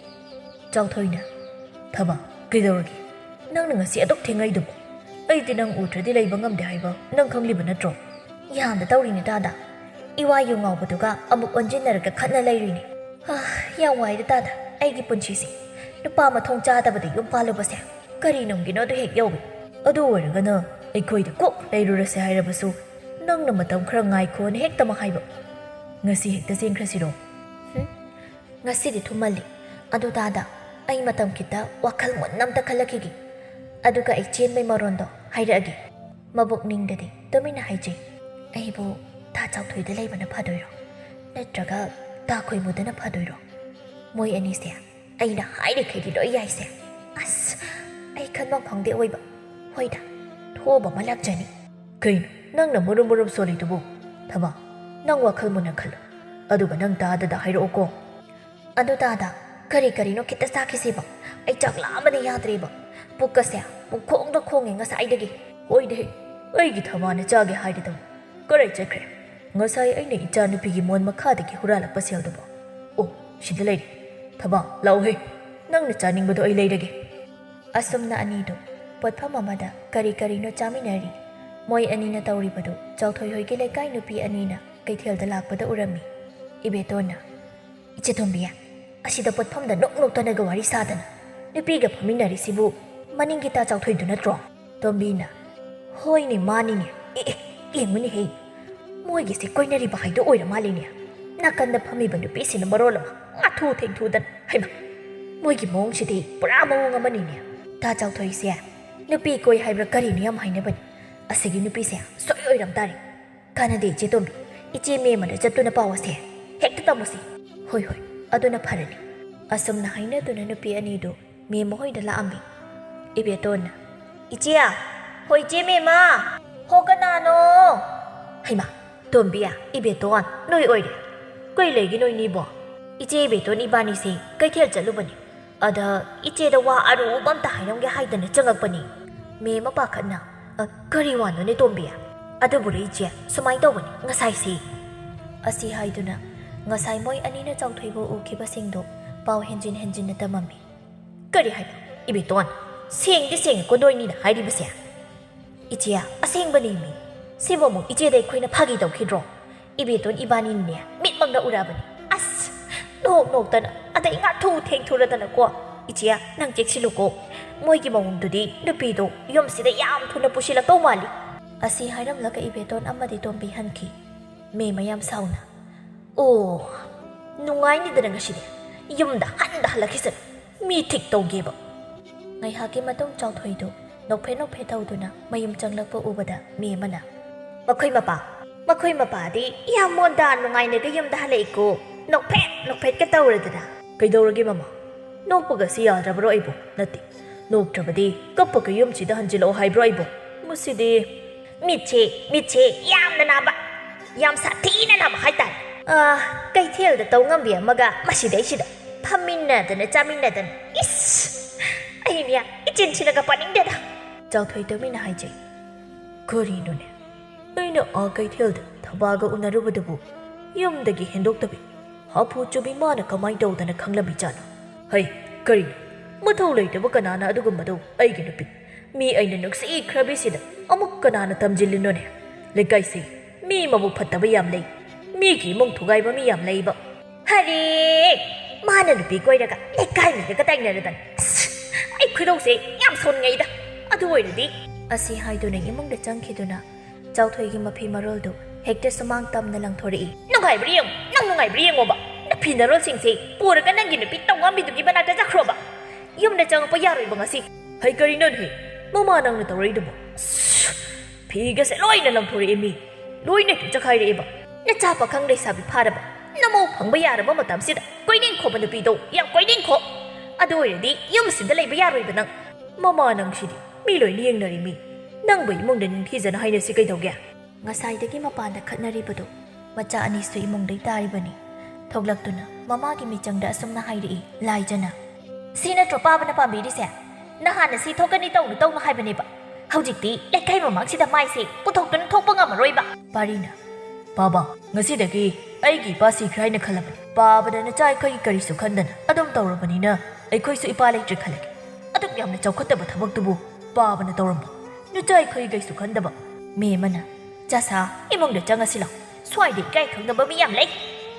ꯆꯥꯎꯊꯣꯏꯅ, "ꯊꯕꯥ, ꯀꯩꯗꯧꯔꯒꯦ? ꯅꯪꯅ ꯉꯁꯤ ꯑꯗꯨꯛ ꯊꯦꯡꯉꯩꯗꯨꯕꯨ? ꯑꯩꯗꯤ ꯅꯪ ꯎꯗ꯭ꯔꯗꯤ ꯂꯩꯕ ꯉꯝꯗꯦ ꯍꯥꯏꯕ ꯅꯪ ꯈꯪꯂꯤꯕ ꯅꯠꯇ꯭ꯔꯣ?" ꯌꯥꯝꯅ ꯇꯧꯔꯤꯅꯦ ꯇꯥꯗ꯫ ꯏꯋꯥ ꯌꯨ ꯉꯥꯎꯕꯗꯨꯒ ꯑꯃꯨꯛ ꯑꯣꯟꯁꯤꯟꯅꯔꯒ ꯈꯠꯅ ꯂꯩꯔꯤꯅꯦ꯫ ꯑꯥ, ꯌꯥꯝ ꯋꯥꯏꯗ ꯇꯥꯗ꯫ ꯑꯩꯒꯤ ꯄꯨꯟꯁꯤꯁꯦ ꯅꯨꯄꯥ ꯃꯊꯣꯡ ꯆꯥꯗꯕꯗ ꯌꯨꯝ ꯄꯥꯜꯂꯨꯕꯁꯦ ꯀꯔꯤ ꯅꯨꯡꯒꯤꯅꯣ ꯑꯗꯨ ꯍꯦꯛ ꯌꯧꯏ꯫ ꯑꯗꯨ ꯑꯣꯏꯔꯒꯅ ꯑꯩꯈꯣꯏꯗ ꯀꯣꯛ ꯂꯩꯔꯨꯔꯁꯦ ꯍꯥꯏꯔꯕꯁꯨ ꯅꯪꯅ ꯃꯇꯝ ꯈꯔ ꯉꯥꯏꯈꯣꯅ ꯍꯦꯛꯇꯃꯛ ꯍꯥꯏꯕ꯫ ꯉꯁꯤ ꯍꯦꯛꯇ ꯆꯦꯟꯈ꯭ꯔꯁꯤꯔꯣ? ꯍꯨꯝ, ꯉꯁꯤꯗꯤ ꯊꯨꯃꯜꯂꯤ꯫ ꯑꯗꯨ ꯇꯥꯗ, ꯑꯩ ꯃꯇꯝ ꯈꯤꯇ ꯋꯥꯈꯜ ꯃꯨꯟꯅ ꯑꯝꯇ ꯈꯜꯂꯛꯈꯤꯒꯦ꯫ ꯑꯗꯨꯒ ꯑꯩ ꯆꯦꯟꯕꯩ ꯃꯔꯣꯟꯗꯣ ꯍꯥꯏꯔꯛꯑꯒꯦ꯫ ꯃꯕꯨꯛꯅꯤꯡꯗꯗꯤ ꯇꯨꯃꯤꯟꯅ ꯍꯥꯏꯖꯩ, "ꯑꯩꯕꯨ ꯇꯥ ꯆꯥꯎꯊꯣꯏꯗ ꯂꯩꯕꯅ ꯐꯗꯣꯏꯔꯣ? ꯅꯠꯇ꯭ꯔꯒ ꯇꯥ ꯈꯣꯏꯃꯨꯗꯅ ꯐꯗꯣꯏꯔꯣ? ꯃꯣꯏ ꯑꯅꯤꯁꯦ ꯑꯩꯅ ꯍꯥꯏꯔꯤꯈꯩꯗꯤ ꯂꯣꯏ ꯌꯥꯏꯁꯦ꯫ ꯑꯁ, ꯑꯩ ꯈꯟꯐꯝ ꯈꯪꯗꯦ ꯑꯣꯏꯕ꯫ ꯍꯣꯏꯗ, ꯊꯣꯛꯑꯕ ꯑꯃ ꯂꯥꯛꯆꯅꯤ꯫" ꯀꯩꯅꯣ ꯅꯪꯅ ꯃꯨꯔꯨꯝ ꯃꯨꯔꯨꯝ ꯁꯣꯜꯂꯤꯗꯨꯕꯨ? ꯊꯕꯥ, ꯅꯪ ꯋꯥꯈꯜ ꯃꯨꯟꯅ ꯈꯜꯂꯨ꯫ ꯑꯗꯨꯒ ꯅꯪ ꯇꯥꯗꯗ ꯍꯥꯏꯔꯛꯑꯣꯀꯣ꯫ ꯑꯗꯨ ꯇꯥꯗ, ꯀꯔꯤ ꯀꯔꯤꯅꯣ ꯈꯤꯇ ꯆꯥꯈꯤꯁꯤꯕ꯫ ꯑꯩ ꯆꯥꯛ ꯂꯥꯝꯕꯅ ꯌꯥꯗ꯭ꯔꯦꯕ꯫ ꯄꯨꯛꯀꯁꯦ ꯄꯨꯡꯈꯣꯡꯗ ꯈꯣꯡꯉꯦ ꯉꯁꯥꯏꯗꯒꯤ꯫ ꯑꯣꯏꯗꯦꯍꯦ, ꯑꯩꯒꯤ ꯊꯕꯥꯅ ꯆꯥꯒꯦ ꯍꯥꯏꯔꯤꯗꯕꯨ ꯀꯔꯥꯏ ꯆꯠꯈ꯭ꯔꯦ? ꯉꯁꯥꯏ ꯑꯩꯅ ꯏꯆꯥꯅꯨꯄꯤꯒꯤ ꯃꯣꯟ ꯃꯈꯥꯗꯒꯤ ꯍꯨꯔꯥꯜꯂꯛꯄ ꯁꯦꯜꯗꯨꯕꯣ? ꯑꯣ, ꯁꯤꯗ ꯂꯩꯔꯦ꯫ ꯊꯕꯥ, ꯂꯥꯛꯎꯍꯦ, ꯅꯪꯅ ꯆꯥꯅꯤꯡꯕꯗꯣ ꯑꯩ ꯂꯩꯔꯒꯦ꯫ ꯑꯁꯨꯝꯅ ꯑꯅꯤꯗꯨ ꯄꯣꯠꯐꯝ ꯑꯃꯗ ꯀꯔꯤ ꯀꯔꯤꯅꯣ ꯆꯥꯃꯤꯟꯅꯔꯤ꯫ ꯃꯣꯏ ꯑꯅꯤꯅ ꯇꯧꯔꯤꯕꯗꯨ ꯆꯥꯎꯊꯣꯏ ꯍꯣꯏꯒꯤ ꯂꯩꯀꯥꯏ ꯅꯨꯄꯤ ꯑꯅꯤꯅ ꯀꯩꯊꯦꯜꯗ ꯂꯥꯛꯄꯗ ꯎꯔꯝꯃꯤ꯫ ꯏꯕꯦꯇꯣꯟꯅ, "ꯏꯆꯦ ꯇꯣꯝꯕꯤ, ꯑꯁꯤꯗ ꯄꯣꯠꯐꯝꯗ ꯅꯣꯛ ꯅꯣꯛꯇꯅꯒ ꯋꯥꯔꯤ ꯁꯥꯗꯅ ꯅꯨꯄꯤꯒ ꯐꯝꯃꯤꯟꯅꯔꯤꯁꯤꯕꯨ ꯃꯅꯤꯡꯒꯤ ꯇꯥ ꯆꯥꯎꯊꯣꯏꯗꯨ ꯅꯠꯇ꯭ꯔꯣ?" ꯇꯣꯝꯕꯤꯅ, "ꯍꯣꯏꯅꯦ, ꯃꯥꯅꯤꯅꯦ꯫ ꯑꯦ, ꯑꯦ, ꯌꯦꯡꯉꯨꯅꯦꯍꯦ, ꯃꯣꯏꯒꯤꯁꯦ ꯀꯣꯏꯅꯔꯤꯕ ꯍꯥꯏꯗꯣ ꯑꯣꯏꯔ ꯃꯥꯜꯂꯦꯅꯦ꯫ ꯅꯥꯀꯟꯗ ꯐꯝꯃꯤꯕ ꯅꯨꯄꯤꯁꯤꯅ ꯃꯔꯣꯜ ꯑꯃ ꯉꯥꯊꯨ ꯊꯦꯡꯊꯨꯗꯅ꯫ ꯍꯩꯃ, ꯃꯣꯏꯒꯤ ꯃꯑꯣꯡꯁꯤꯗꯤ ꯄꯨꯔꯥ ꯃꯑꯣꯡ ꯑꯃꯅꯤꯅꯦ꯫ ꯇꯥ ꯆꯥꯎꯊꯣꯏꯁꯦ ꯅꯨꯄꯤ ꯀꯣꯏ ꯍꯥꯏꯕ꯭ꯔꯥ ꯀꯔꯤꯅꯣ ꯌꯥꯝ ꯍꯥꯏꯅꯕꯅꯤ꯫ ꯑꯁꯤꯒꯤ ꯅꯨꯄꯤꯁꯦ ꯁꯣꯏ ꯑꯣꯏꯔꯝ ꯇꯥꯔꯦ꯫ ꯀꯥꯟꯅꯗꯦ ꯏꯆꯦ ꯇꯣꯝꯕꯤ, ꯏꯆꯦ ꯃꯦꯝꯃꯗ ꯆꯠꯇꯨꯅ ꯄꯥꯎ ꯑꯁꯦ ꯍꯦꯛꯇ ꯇꯝꯃꯨꯁꯤ꯫" "ꯍꯣꯏ, ꯍꯣꯏ, ꯑꯗꯨꯅ ꯐꯔꯅꯤ꯫" ꯑꯁꯨꯝꯅ ꯍꯥꯏꯅꯗꯨꯅ ꯅꯨꯄꯤ ꯑꯅꯤꯗꯨ ꯃꯦꯝꯃ ꯍꯣꯏꯗ ꯂꯥꯛꯑꯝꯃꯤ꯫ ꯏꯕꯦꯇꯣꯟꯅ, "ꯏꯆꯦ!" "ꯍꯣꯏ, ꯏꯆꯦ ꯃꯦꯝꯃ!" "ꯍꯣ, ꯀꯅꯥꯅꯣ?" "ꯍꯩꯃꯥ, ꯇꯣꯝꯕꯤ, ꯏꯕꯦꯇꯣꯟ, ꯅꯣꯏ ꯑꯣꯏꯔꯦ꯫ ꯀꯩ ꯂꯩꯒꯦ ꯅꯣꯏꯅꯤꯕꯣ?" "ꯏꯆꯦ ꯏꯕꯦꯇꯣꯟ ꯏꯕꯥꯅꯤꯁꯦ ꯀꯩꯊꯦꯜ ꯆꯠꯂꯨꯕꯅꯤ꯫ ꯑꯗ ꯏꯆꯦꯗ ꯋꯥ ꯑꯔꯨꯕ ꯑꯝꯇ ꯍꯥꯏꯔꯝꯒꯦ ꯍꯥꯏꯗꯅ ꯆꯪꯉꯛꯄꯅꯤ꯫" ꯃꯦꯝꯃ ꯄꯥꯈꯠꯅ, "ꯑ, ꯀꯔꯤ ꯋꯥꯅꯣꯅꯦ ꯇꯣꯝꯕꯤ?" "ꯑꯗꯨꯕꯨꯔꯣ ꯏꯆꯦ, ꯁꯨꯃꯥꯏꯅ ꯇꯧꯕꯅꯤ ꯉꯁꯥꯏꯁꯤ꯫" ꯑꯁꯤ ꯍꯥꯏꯗꯨꯅ ꯉꯁꯥꯏ ꯃꯣꯏ ꯑꯅꯤꯅ ꯆꯥꯎꯊꯣꯏꯕꯨ ꯎꯈꯤꯕꯁꯤꯡꯗꯣ ꯄꯥꯎ ꯍꯦꯟꯖꯤꯟ ꯍꯦꯟꯖꯤꯟꯅ ꯇꯝꯃꯝꯃꯤ꯫ "ꯀꯔꯤ ꯍꯥꯏꯕ? ꯏꯕꯦꯇꯣꯟ, ꯁꯦꯡꯗꯤ ꯁꯦꯡꯉꯦꯀꯣ ꯅꯣꯏꯅꯤꯅ ꯍꯥꯏꯔꯤꯕꯁꯦ?" "ꯏꯆꯦ, ꯑꯁꯦꯡꯕꯅꯦꯃꯤ꯫ ꯁꯤꯕꯨ ꯑꯃꯨꯛ ꯏꯆꯦꯗ ꯑꯩꯈꯣꯏꯅ ꯐꯥꯒꯤ ꯇꯧꯈꯤꯗ꯭ꯔꯣ? ꯏꯕꯦꯇꯣꯟ ꯏꯕꯥꯅꯤꯅꯅꯦ ꯃꯤꯠꯃꯛꯅ ꯎꯔꯕꯅꯤ꯫ ꯑꯁ, ꯅꯣꯛ ꯅꯣꯛꯇꯅ, ꯑꯗꯩ ꯉꯥꯊꯨ ꯊꯦꯡꯊꯨꯔꯗꯅꯀꯣ꯫ ꯏꯆꯦ, ꯅꯪ ꯆꯦꯛꯁꯤꯜꯂꯨꯀꯣ꯫ ꯃꯣꯏꯒꯤ ꯃꯑꯣꯡꯗꯨꯗꯤ ꯅꯨꯄꯤꯗꯣ ꯌꯨꯝꯁꯤꯗ ꯌꯥꯝ ꯊꯨꯅ ꯄꯨꯁꯤꯜꯂꯛꯇꯧ ꯃꯥꯜꯂꯤ꯫" ꯑꯁꯤ ꯍꯥꯏꯔꯝꯂꯒ ꯏꯕꯦꯇꯣꯟ ꯑꯃꯗꯤ ꯇꯣꯝꯕꯤ ꯍꯟꯈꯤ꯫ ꯃꯦꯝꯃ ꯌꯥꯝ ꯁꯥꯎꯅ, "ꯑꯣ, ꯅꯨꯡꯉꯥꯏꯅꯤꯗꯅ ꯉꯁꯤꯗꯤ꯫ ꯌꯨꯝꯗ ꯍꯟꯗ ꯍꯜꯂꯛꯈꯤꯁꯅꯨ꯫ ꯃꯤ ꯊꯤꯛ ꯇꯧꯒꯦꯕ꯫" ꯉꯥꯏꯍꯥꯛꯀꯤ ꯃꯇꯨꯡ ꯆꯥꯎꯊꯣꯏꯗꯨ ꯅꯣꯛꯐꯦꯠ ꯅꯣꯛꯐꯦꯠ ꯇꯧꯗꯨꯅ ꯃꯌꯨꯝ ꯆꯪꯂꯛꯄ ꯎꯕꯗ ꯃꯦꯝꯃꯅ, "ꯃꯈꯣꯏ ꯃꯄꯥ, ꯃꯈꯣꯏ ꯃꯄꯥꯗꯤ ꯌꯥꯝ ꯃꯣꯟꯗꯥ ꯅꯨꯡꯉꯥꯏꯅꯒ ꯌꯨꯝꯗ ꯍꯜꯂꯛꯏꯀꯣ, ꯅꯣꯛꯐꯦꯠ ꯅꯣꯛꯐꯦꯠꯀ ꯇꯧꯔꯗꯅ꯫" "ꯀꯩꯗꯧꯔꯒꯦ ꯃꯃꯥ? ꯅꯣꯛꯄꯒꯁꯤ ꯌꯥꯗ꯭ꯔꯕ꯭ꯔꯣ ꯑꯩꯕꯨ? ꯅꯠꯇꯦ, ꯅꯣꯛꯇ꯭ꯔꯕꯗꯤ ꯀꯞꯄꯒ ꯌꯨꯝꯁꯤꯗ ꯍꯟꯖꯤꯜꯂꯛꯑꯣ ꯍꯥꯏꯕ꯭ꯔꯣ ꯑꯩꯕꯨ? ꯃꯁꯤꯗꯤ꯫" "ꯃꯤꯠꯁꯦ, ꯃꯤꯠꯁꯦ ꯌꯥꯝꯅ ꯅꯥꯕ, ꯌꯥꯝ ꯁꯥꯊꯤꯅ ꯅꯥꯕ ꯍꯥꯏꯇꯥꯔꯦ꯫ ꯑꯥ, ꯀꯩꯊꯦꯜꯗ ꯇꯧ ꯉꯝꯕꯤ ꯑꯃꯒ ꯃꯁꯤꯗꯩꯁꯤꯗ ꯐꯝꯃꯤꯟꯅꯗꯅ ꯆꯥꯃꯤꯟꯅꯗꯅ꯫ ꯏꯁ! ꯑꯩꯅꯦ ꯏꯆꯤꯟ ꯊꯤꯅꯒ ꯄꯥꯅꯤꯡꯗꯦꯗ꯫" ꯆꯥꯎꯊꯣꯏ ꯇꯨꯃꯤꯟꯅ ꯍꯥꯏꯖꯩ꯫ "ꯀꯔꯤꯅꯣꯅꯦ? ꯑꯩꯅ ꯑꯥ ꯀꯩꯊꯦꯜꯗ ꯊꯕꯥꯒ ꯎꯅꯔꯨꯕꯗꯨꯕꯨ ꯌꯨꯝꯗꯒꯤ ꯍꯦꯟꯗꯣꯛꯇꯕꯤ ꯍꯥꯐꯨ ꯆꯨꯕꯤ ꯃꯥꯅ ꯀꯃꯥꯏ ꯇꯧꯗꯅ ꯈꯪꯂꯝꯃꯤꯖꯥꯠꯅꯣ? ꯍꯩ, ꯀꯔꯤꯅꯣ? ꯃꯊꯧ ꯂꯩꯇꯕ ꯀꯅꯥꯅ ꯑꯗꯨꯒꯨꯝꯕꯗꯨ ꯑꯩꯒꯤ ꯅꯨꯄꯤ, ꯃꯤ ꯑꯩꯅ ꯅꯨꯡꯁꯤꯈ꯭ꯔꯕꯤꯁꯤꯗ ꯑꯃꯨꯛ ꯀꯅꯥꯅ ꯇꯝꯖꯤꯜꯂꯤꯅꯣꯅꯦ? ꯂꯩꯀꯥꯏꯁꯤ ꯃꯤ ꯃꯕꯨꯛ ꯐꯠꯇꯕ ꯌꯥꯝ ꯂꯩ꯫ ꯃꯤꯒꯤ ꯏꯃꯨꯡ ꯊꯨꯒꯥꯏꯕ ꯃꯤ ꯌꯥꯝ ꯂꯩꯕ꯫ ꯍꯔꯦ! ꯃꯥꯅ ꯅꯨꯄꯤ ꯀꯣꯏꯔꯒ ꯂꯩꯀꯥꯏ ꯃꯤꯗꯒ ꯇꯥꯏꯅꯔꯗꯅ꯫ ꯑꯁ! ꯑꯩ ꯈꯣꯏꯗꯧꯁꯦ ꯌꯥꯝ ꯁꯣꯟꯉꯩꯗ꯫ ꯑꯗꯨ ꯑꯣꯏꯔꯗꯤ ꯑꯁꯤ ꯍꯥꯏꯗꯨꯅ ꯏꯃꯨꯡꯗ ꯆꯪꯈꯤꯗꯨꯅ ꯆꯥꯎꯊꯣꯏꯒꯤ ꯃꯐꯤ ꯃꯔꯣꯜꯗꯨ ꯍꯦꯛꯇ ꯁꯨꯃꯥꯡ ꯇꯝꯅ ꯂꯪꯊꯣꯔꯛꯏ꯫ "ꯅꯨꯡꯉꯥꯏꯕ꯭ꯔꯥ ꯌꯦꯡꯉꯨ, ꯅꯪ ꯅꯨꯡꯉꯥꯏꯕ꯭ꯔꯥ ꯌꯦꯡꯉꯣꯕ꯫ ꯅꯐꯤ ꯅꯔꯣꯜꯁꯤꯡꯁꯦ ꯄꯨꯔꯒ ꯅꯪꯒꯤ ꯅꯨꯄꯤ ꯇꯧꯉꯥꯝꯕꯤꯗꯨꯒꯤ ꯃꯅꯥꯛꯇ ꯆꯠꯈ꯭ꯔꯣꯕ꯫ ꯌꯨꯝꯗ ꯆꯪꯉꯛꯄ ꯌꯥꯔꯣꯏꯕ ꯉꯁꯤ꯫" "ꯍꯩ, ꯀꯔꯤꯅꯣꯅꯦꯍꯦ? ꯃꯃꯥ, ꯅꯪꯅ ꯇꯧꯔꯛꯏꯗꯨꯕꯣ?" "ꯑꯁ! ꯐꯤꯒꯁꯦ ꯂꯣꯏꯅ ꯂꯪꯊꯣꯔꯛꯑꯦ ꯃꯤ꯫ ꯂꯣꯏꯅ ꯍꯦꯛꯇ ꯆꯈꯥꯏꯔꯛꯑꯦꯕ꯫ ꯅꯆꯥ ꯄꯥꯈꯪ ꯂꯩꯁꯥꯕꯤ ꯐꯥꯔꯕ, ꯅꯃꯧ ꯐꯪꯕ ꯌꯥꯔꯕ ꯃꯇꯝꯁꯤꯗ ꯀꯣꯏꯅꯤꯡꯈꯣꯕ ꯅꯨꯄꯤꯗꯣ ꯌꯥꯝ ꯀꯣꯏꯅꯤꯡꯈꯣ꯫ ꯑꯗꯨ ꯑꯣꯏꯔꯗꯤ ꯌꯨꯝꯁꯤꯗ ꯂꯩꯕ ꯌꯥꯔꯣꯏꯕ ꯅꯪ꯫" "ꯃꯃꯥ, ꯅꯪꯁꯤꯗꯤ꯫ ꯃꯤ ꯂꯣꯏꯅ ꯌꯦꯡꯅꯔꯤ ꯃꯤ꯫ ꯅꯪꯕꯨ ꯏꯃꯨꯡꯗ ꯅꯤꯡꯊꯤꯖꯅ ꯍꯥꯏꯅꯁꯤ ꯀꯩꯗꯧꯒꯦ?" ꯉꯁꯥꯏꯗꯒꯤ ꯃꯄꯥꯟꯗ ꯈꯠꯅꯔꯤꯕꯗꯨ ꯃꯆꯥ ꯑꯅꯤꯁꯨ ꯏꯃꯨꯡꯗꯩ ꯇꯥꯔꯤꯕꯅꯤ꯫ ꯊꯣꯛꯂꯛꯇꯨꯅ ꯃꯃꯥꯒꯤ ꯃꯤꯆꯪꯗ ꯑꯁꯨꯝꯅ ꯍꯥꯏꯔꯛꯏ ꯂꯥꯏꯖꯅ꯫ "ꯁꯤ ꯅꯠꯇ꯭ꯔꯣ ꯄꯥꯕꯅ ꯄꯥꯝꯕꯤꯔꯤꯁꯦ? ꯅꯍꯥꯟꯅ ꯁꯤ ꯊꯣꯛꯀꯅꯤ ꯇꯧꯅꯨ ꯇꯧꯅꯨ ꯍꯥꯏꯕꯅꯦꯕ꯫ ꯍꯧꯖꯤꯛꯇꯤ ꯂꯩꯀꯥꯏ ꯃꯃꯥꯡꯁꯤꯗ ꯃꯥꯏꯁꯦ ꯄꯨꯊꯣꯛꯇꯨꯅ ꯊꯣꯛꯄ ꯉꯝꯃꯔꯣꯏꯕ꯫" ꯄꯥꯔꯤꯅ, "ꯄꯥꯕ, ꯉꯁꯤꯗꯒꯤ ꯑꯩꯒꯤ ꯏꯄꯥ ꯁꯤꯈ꯭ꯔꯦ ꯍꯥꯏꯅ ꯈꯜꯂꯕꯅꯤ꯫ ꯄꯥꯕꯅ ꯅꯆꯥ ꯑꯩꯈꯣꯏꯒꯤ ꯀꯔꯤꯁꯨ ꯈꯟꯗꯅ ꯑꯗꯨꯝ ꯇꯧꯔꯕꯅꯤꯅ ꯑꯩꯈꯣꯏꯁꯨ ꯏꯄꯥ ꯂꯩꯇ꯭ꯔꯦ ꯈꯜꯂꯒꯦ꯫ ꯑꯗꯨꯛ ꯌꯥꯝꯅ ꯆꯥꯎꯈꯠꯇꯕ ꯊꯕꯛꯇꯨꯕꯨ ꯄꯥꯕꯅ ꯇꯧꯔꯝꯕ꯫ ꯅꯆꯥ ꯑꯩꯈꯣꯏꯒꯤ ꯀꯩꯁꯨ ꯈꯟꯗꯕ꯫" ꯃꯦꯝꯃꯅ, "ꯆꯥꯁꯥ, ꯏꯃꯨꯡꯗ ꯆꯪꯉꯁꯤ ꯂꯥꯛꯑꯣ꯫ ꯁ꯭ꯋꯥꯏꯗ ꯏꯀꯥꯏ ꯈꯪꯗꯕ ꯃꯤ ꯌꯥꯝ ꯂꯩ꯫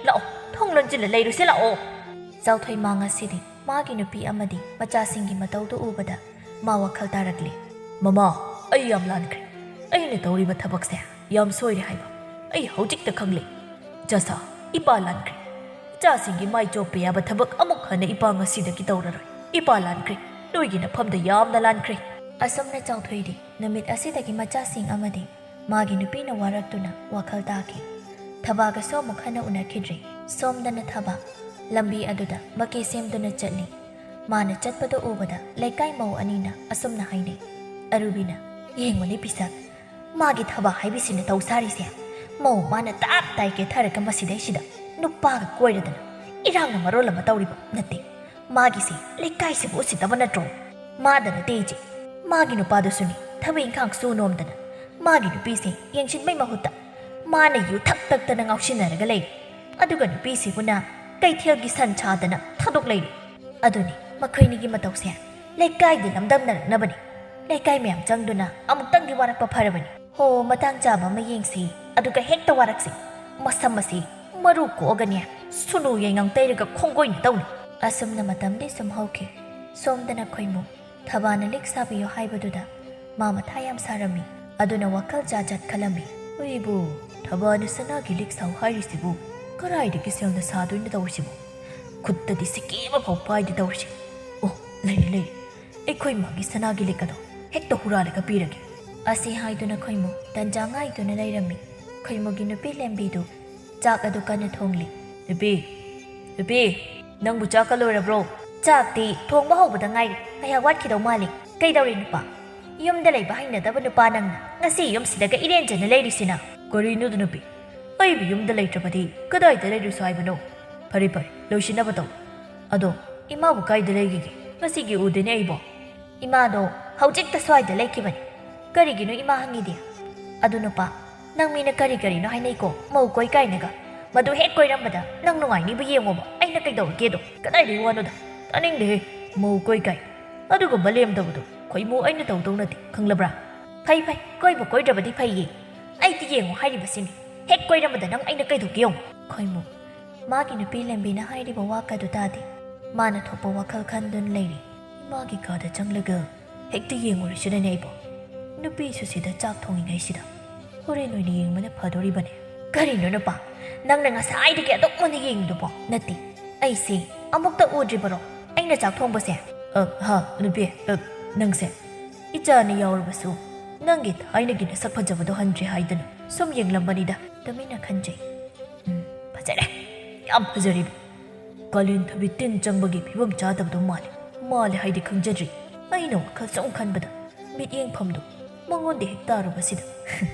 ꯂꯥꯛꯑꯣ, ꯊꯣꯡ ꯂꯣꯟꯁꯤꯜꯂ ꯂꯩꯔꯨꯁꯤ ꯂꯥꯛꯑꯣ꯫" ꯆꯥꯎꯊꯣꯏ ꯃꯥ ꯉꯁꯤꯗꯤ ꯃꯥꯒꯤ ꯅꯨꯄꯤ ꯑꯃꯗꯤ ꯃꯆꯥꯁꯤꯡꯒꯤ ꯃꯇꯧꯗꯨ ꯎꯕꯗ ꯃꯥ ꯋꯥꯈꯜ ꯇꯥꯔꯛꯂꯤ꯫ "ꯃꯃꯥ, ꯑꯩ ꯌꯥꯝ ꯂꯥꯟꯈ꯭ꯔꯦ꯫ ꯑꯩꯅ ꯇꯧꯔꯤꯕ ꯊꯕꯛꯁꯦ ꯌꯥꯝ ꯁꯣꯏꯔꯦ ꯍꯥꯏꯕ ꯑꯩ ꯍꯧꯖꯤꯛꯇ ꯈꯪꯂꯦ꯫ ꯆꯥꯁꯥ, ꯏꯄꯥ ꯂꯥꯟꯈ꯭ꯔꯦ꯫ ꯏꯆꯥꯁꯤꯡꯒꯤ ꯃꯥꯏ ꯆꯣꯞꯄ ꯌꯥꯕ ꯊꯕꯛ ꯑꯃꯨꯛ ꯍꯟꯅ ꯏꯄꯥ ꯉꯁꯤꯗꯒꯤ ꯇꯧꯔꯔꯣꯏ꯫ ꯏꯄꯥ ꯂꯥꯟꯈ꯭ꯔꯦ꯫ ꯅꯣꯏꯒꯤ ꯅꯐꯝꯗ ꯌꯥꯝꯅ ꯂꯥꯟꯈ꯭ꯔꯦ꯫" ꯑꯁꯨꯝꯅ ꯆꯥꯎꯊꯣꯏꯗꯤ ꯅꯨꯃꯤꯠ ꯑꯁꯤꯗꯒꯤ ꯃꯆꯥꯁꯤꯡ ꯑꯃꯗꯤ ꯃꯥꯒꯤ ꯅꯨꯄꯤꯅ ꯋꯥꯔꯛꯇꯨꯅ ꯋꯥꯈꯜ ꯇꯥꯈꯤ꯫ ꯊꯕꯥꯒꯁꯨ ꯑꯃꯨꯛ ꯍꯟꯅ ꯎꯅꯈꯤꯗ꯭ꯔꯤ꯫ ꯁꯣꯝꯗꯅ ꯊꯕꯥ ꯂꯝꯕꯤ ꯑꯗꯨꯗ ꯃꯀꯤ ꯁꯦꯝꯗꯨꯅ ꯆꯠꯂꯤ꯫ ꯃꯥꯅ ꯆꯠꯄꯗꯨ ꯎꯕꯗ ꯂꯩꯀꯥꯏ ꯃꯧ ꯑꯅꯤꯅ ꯑꯁꯨꯝꯅ ꯍꯥꯏꯅꯩ꯫ ꯑꯔꯨꯕꯤꯅ, "ꯌꯦꯡꯉꯨꯅꯦ ꯄꯤꯁꯛ, ꯃꯥꯒꯤ ꯊꯕꯥ ꯍꯥꯏꯕꯤꯁꯤꯅ ꯇꯧ ꯁꯥꯔꯤꯁꯦ꯫ ꯃꯧ ꯃꯥꯅ ꯇꯞ ꯇꯥꯏ ꯀꯦꯊꯔꯒ ꯃꯁꯤꯗꯩꯁꯤꯗ ꯅꯨꯄꯥꯒ ꯀꯣꯏꯔꯗꯅ ꯏꯔꯥꯡꯅ ꯃꯔꯣꯜ ꯑꯃ ꯇꯧꯔꯤꯕ ꯅꯠꯇꯦ꯫ ꯃꯥꯒꯤꯁꯦ ꯂꯩꯀꯥꯏꯁꯤꯕꯨ ꯎꯁꯤꯠꯇꯕ ꯅꯠꯇ꯭ꯔꯣ? ꯃꯥꯗ ꯅꯠꯇꯦ ꯏꯆꯦ, ꯃꯥꯒꯤ ꯅꯨꯄꯥꯗꯨꯁꯨꯅꯤ ꯊꯕꯛ ꯏꯪꯈꯥꯡ ꯁꯨ ꯅꯣꯝꯗꯅ ꯃꯥꯒꯤ ꯅꯨꯄꯤꯁꯦ ꯌꯦꯡꯁꯤꯟꯕꯩ ꯃꯍꯨꯠꯇ ꯃꯥꯅ ꯌꯨ ꯊꯛ ꯊꯛꯇꯅ ꯉꯥꯎꯁꯤꯟꯅꯔꯒ ꯂꯩꯔꯦ꯫ ꯑꯗꯨꯒ ꯅꯨꯄꯤꯁꯤꯕꯨꯅ ꯀꯩꯊꯦꯜꯒꯤ ꯁꯟ ꯁꯥꯗꯅ ꯊꯥꯗꯣꯛ ꯂꯩꯔꯦ꯫ ꯑꯗꯨꯅꯤ ꯃꯈꯣꯏꯅꯤꯒꯤ ꯃꯇꯧꯁꯦ ꯂꯩꯀꯥꯏꯗ ꯂꯝꯗꯝꯅꯔꯛꯅꯕꯅꯤ꯫ ꯂꯩꯀꯥꯏ ꯃꯌꯥꯝ ꯆꯪꯗꯨꯅ ꯑꯃꯨꯛꯇꯪꯗꯤ ꯋꯥꯔꯛꯄ ꯐꯔꯕꯅꯤ꯫ ꯍꯣ, ꯃꯇꯥꯡ ꯆꯥꯕ ꯑꯃ ꯌꯦꯡꯁꯤ, ꯑꯗꯨꯒ ꯍꯦꯛꯇ ꯋꯥꯔꯛꯁꯤ꯫ ꯃꯁꯝ ꯑꯁꯤ ꯃꯔꯨ ꯀꯣꯛꯑꯒꯅꯦ, ꯁꯨꯅꯨ ꯌꯥꯏꯉꯪ ꯇꯩꯔꯒ ꯈꯣꯡꯒꯣꯏꯅ ꯇꯧꯅꯤ꯫ ꯑꯁꯨꯝꯅ ꯃꯇꯝꯗꯤ ꯁꯨꯝ ꯍꯧꯈꯤ꯫ ꯁꯣꯝꯗꯅ ꯈꯣꯏꯃꯨ ꯊꯕꯥꯅ ꯂꯤꯛ ꯁꯥꯕꯤꯌꯨ ꯍꯥꯏꯕꯗꯨꯗ ꯃꯥ ꯃꯊꯥ ꯌꯥꯝ ꯁꯥꯔꯝꯃꯤ꯫ ꯑꯗꯨꯅ ꯋꯥꯈꯜ ꯖꯥꯠ ꯖꯥꯠ ꯈꯜꯂꯝꯃꯤ꯫ "ꯑꯩꯕꯨ ꯊꯕꯥꯅ ꯁꯅꯥꯒꯤ ꯂꯤꯛ ꯁꯥꯎ ꯍꯥꯏꯔꯤꯁꯤꯕꯨ ꯀꯔꯥꯏꯗꯒꯤ ꯁꯦꯜꯅ ꯁꯥꯗꯣꯏꯅꯣ ꯇꯧꯔꯤꯁꯤꯕꯨ? ꯈꯨꯠꯇꯗꯤ ꯁꯤꯀꯤ ꯑꯃꯐꯥꯎ ꯄꯥꯏꯗꯦ ꯇꯧꯔꯤꯁꯤ꯫ ꯑꯣ, ꯂꯩꯔꯦ, ꯂꯩꯔꯦ꯫ ꯑꯩꯈꯣꯏ ꯃꯥꯒꯤ ꯁꯅꯥꯒꯤ ꯂꯤꯛ ꯑꯗꯣ ꯍꯦꯛꯇ ꯍꯨꯔꯥꯜꯂꯒ ꯄꯤꯔꯒꯦ"꯫ ꯑꯁꯤ ꯍꯥꯏꯗꯨꯅ ꯈꯣꯏꯃꯨ ꯇꯟꯖꯥ ꯉꯥꯏꯗꯨꯅ ꯂꯩꯔꯝꯃꯤ꯫ ꯈꯣꯏꯃꯨꯒꯤ ꯅꯨꯄꯤ ꯂꯦꯝꯕꯤꯗꯨ ꯆꯥꯛ ꯑꯗꯨ ꯀꯟꯅ ꯊꯣꯡꯂꯤ꯫ "ꯅꯨꯄꯤ, ꯅꯨꯄꯤ, ꯅꯪꯕꯨ ꯆꯥꯛꯀ ꯂꯣꯏꯔꯕ꯭ꯔꯣ?" "ꯆꯥꯛꯇꯤ ꯊꯣꯡꯕ ꯍꯧꯕꯗ ꯉꯥꯏꯔꯤ, ꯉꯥꯏꯍꯥꯛ ꯋꯥꯠꯈꯤꯗꯧ ꯃꯥꯜꯂꯤ꯫ ꯀꯩꯗꯧꯔꯦ ꯅꯨꯄꯥ? ꯌꯨꯝꯗ ꯂꯩꯕ ꯍꯩꯅꯗꯕ ꯅꯨꯄꯥ ꯅꯪꯅ ꯉꯁꯤ ꯌꯨꯝꯁꯤꯗꯒ ꯏꯔꯦꯟꯖꯅ ꯂꯩꯔꯤꯁꯤꯅ?" "ꯀꯔꯤꯅꯣꯗ ꯅꯨꯄꯤ, ꯑꯩꯕꯨ ꯌꯨꯝꯗ ꯂꯩꯇ꯭ꯔꯕꯗꯤ ꯀꯗꯥꯏꯗ ꯂꯩꯔꯨꯁꯨ ꯍꯥꯏꯕꯅꯣ? ꯐꯔꯦ ꯐꯔꯦ, ꯂꯣꯏꯁꯤꯟꯅꯕ ꯇꯧ꯫ ꯑꯗꯣ ꯏꯃꯥꯕꯨ ꯀꯥꯏꯗ ꯂꯩꯈꯤꯒꯦ? ꯉꯁꯤꯒꯤ ꯎꯗꯦꯅꯦ ꯑꯩꯕꯣ꯫" "ꯏꯃꯥꯗꯣ ꯍꯧꯖꯤꯛꯇ ꯁ꯭ꯋꯥꯏꯗ ꯂꯩꯈꯤꯕꯅꯤ꯫ ꯀꯔꯤꯒꯤꯅꯣ ꯏꯃꯥ ꯍꯪꯉꯤꯗꯤ?" "ꯑꯗꯨ ꯅꯨꯄꯥ, ꯅꯪ ꯃꯤꯅ ꯀꯔꯤ ꯀꯔꯤꯅꯣ ꯍꯥꯏꯅꯩꯀꯣ, ꯃꯧ ꯀꯣꯏ ꯀꯥꯏꯅꯒ꯫ ꯃꯗꯨ ꯍꯦꯛ ꯀꯣꯏꯔꯝꯕꯗ ꯅꯪ ꯅꯨꯡꯉꯥꯏꯅꯤꯕꯨ ꯌꯦꯡꯉꯣꯕ, ꯑꯩꯅ ꯀꯩꯗꯧꯔꯒꯦꯗꯣ?" "ꯀꯗꯥꯏꯗꯒꯤ ꯋꯥꯅꯣꯗ? ꯇꯥꯅꯤꯡꯗꯦꯍꯦ, ꯃꯧ ꯀꯣꯏ ꯀꯥꯏ꯫ ꯑꯗꯨꯒꯨꯝꯕ ꯂꯦꯝꯗꯕꯗꯣ ꯈꯣꯏꯃꯨ ꯑꯩꯅ ꯇꯧꯗꯧ ꯅꯠꯇꯦ, ꯈꯪꯂꯕ꯭ꯔꯥ?" "ꯐꯩ ꯐꯩ, ꯀꯣꯏꯕ ꯀꯣꯏꯗ꯭ꯔꯕꯗꯤ ꯐꯩꯌꯦ꯫ ꯑꯩꯗꯤ ꯌꯦꯡꯉꯣ ꯍꯥꯏꯔꯤꯕꯁꯤꯅꯤ, ꯍꯦꯛ ꯀꯣꯏꯔꯝꯕꯗ ꯅꯪ ꯑꯩꯅ ꯀꯩꯗꯧꯒꯦ ꯌꯦꯡꯉꯣ꯫" ꯈꯣꯏꯃꯨ, ꯃꯥꯒꯤ ꯅꯨꯄꯤ ꯂꯦꯝꯕꯤꯅ ꯍꯥꯏꯔꯤꯕ ꯋꯥ ꯀꯗꯨ ꯇꯥꯗꯦ꯫ ꯃꯥꯅ ꯊꯣꯛꯄ ꯋꯥꯈꯜ ꯈꯟꯗꯨꯅ ꯂꯩꯔꯤ꯫ ꯏꯃꯥꯒꯤ ꯀꯥꯗ ꯆꯪꯂꯒ ꯍꯦꯛꯇ ꯌꯦꯡꯉꯨꯔꯁꯤꯔꯅꯦ ꯑꯩꯕꯣ? ꯅꯨꯄꯤꯁꯨ ꯁꯤꯗ ꯆꯥꯛ ꯊꯣꯡꯉꯤꯉꯩꯁꯤꯗ꯫ ꯍꯣꯔꯦꯟ ꯑꯣꯏꯅ ꯌꯦꯡꯕꯅ ꯐꯗꯣꯔꯤꯕꯅꯦ꯫ "ꯀꯔꯤꯅꯣ ꯅꯨꯄꯥ, ꯅꯪꯅ ꯉꯁꯥꯏꯗꯒꯤ ꯑꯗꯨꯛ ꯃꯨꯟꯅ ꯌꯦꯡꯉꯤꯗꯨꯕꯣ?" "ꯅꯠꯇꯦ, ꯑꯩꯁꯦ ꯑꯃꯨꯛꯇ ꯎꯗ꯭ꯔꯤꯕꯔꯣ ꯑꯩꯅ ꯆꯥꯛ ꯊꯣꯡꯕꯁꯦ?" "ꯑ, ꯍꯥ, ꯅꯨꯄꯤ, ꯑ, ꯅꯪꯁꯦ ꯏꯆꯥ ꯑꯅꯤ ꯌꯥꯎꯔꯕꯁꯨ ꯅꯪꯒꯤ ꯊꯥꯏꯅꯒꯤ ꯅꯁꯛ ꯐꯖꯕꯗꯣ ꯍꯟꯗ꯭ꯔꯤ ꯍꯥꯏꯗꯅ ꯁꯨꯝ ꯌꯦꯡꯂꯝꯕꯅꯤꯗ꯫" ꯇꯨꯃꯤꯟꯅ ꯈꯟꯖꯩ꯫ "ꯎꯝ, ꯐꯖꯔꯦ, ꯌꯥꯝ ꯐꯖꯔꯦ꯫ ꯀꯥꯂꯦꯟ ꯊꯕꯤ ꯇꯤꯟ ꯆꯪꯕꯒꯤ ꯐꯤꯕꯝ ꯆꯥꯗꯕꯗꯣ ꯃꯥꯜꯂꯦ꯫ ꯃꯥꯜꯂꯦ ꯍꯥꯏꯗꯤ ꯈꯪꯖꯗ꯭ꯔꯤ꯫ ꯑꯩꯅ ꯋꯥꯈꯜ ꯁꯨꯝ ꯈꯟꯕꯗ ꯃꯤꯠꯌꯦꯡꯐꯝꯗꯣ ꯃꯉꯣꯟꯗ ꯍꯦꯛ ꯇꯥꯔꯨꯕꯁꯤꯗ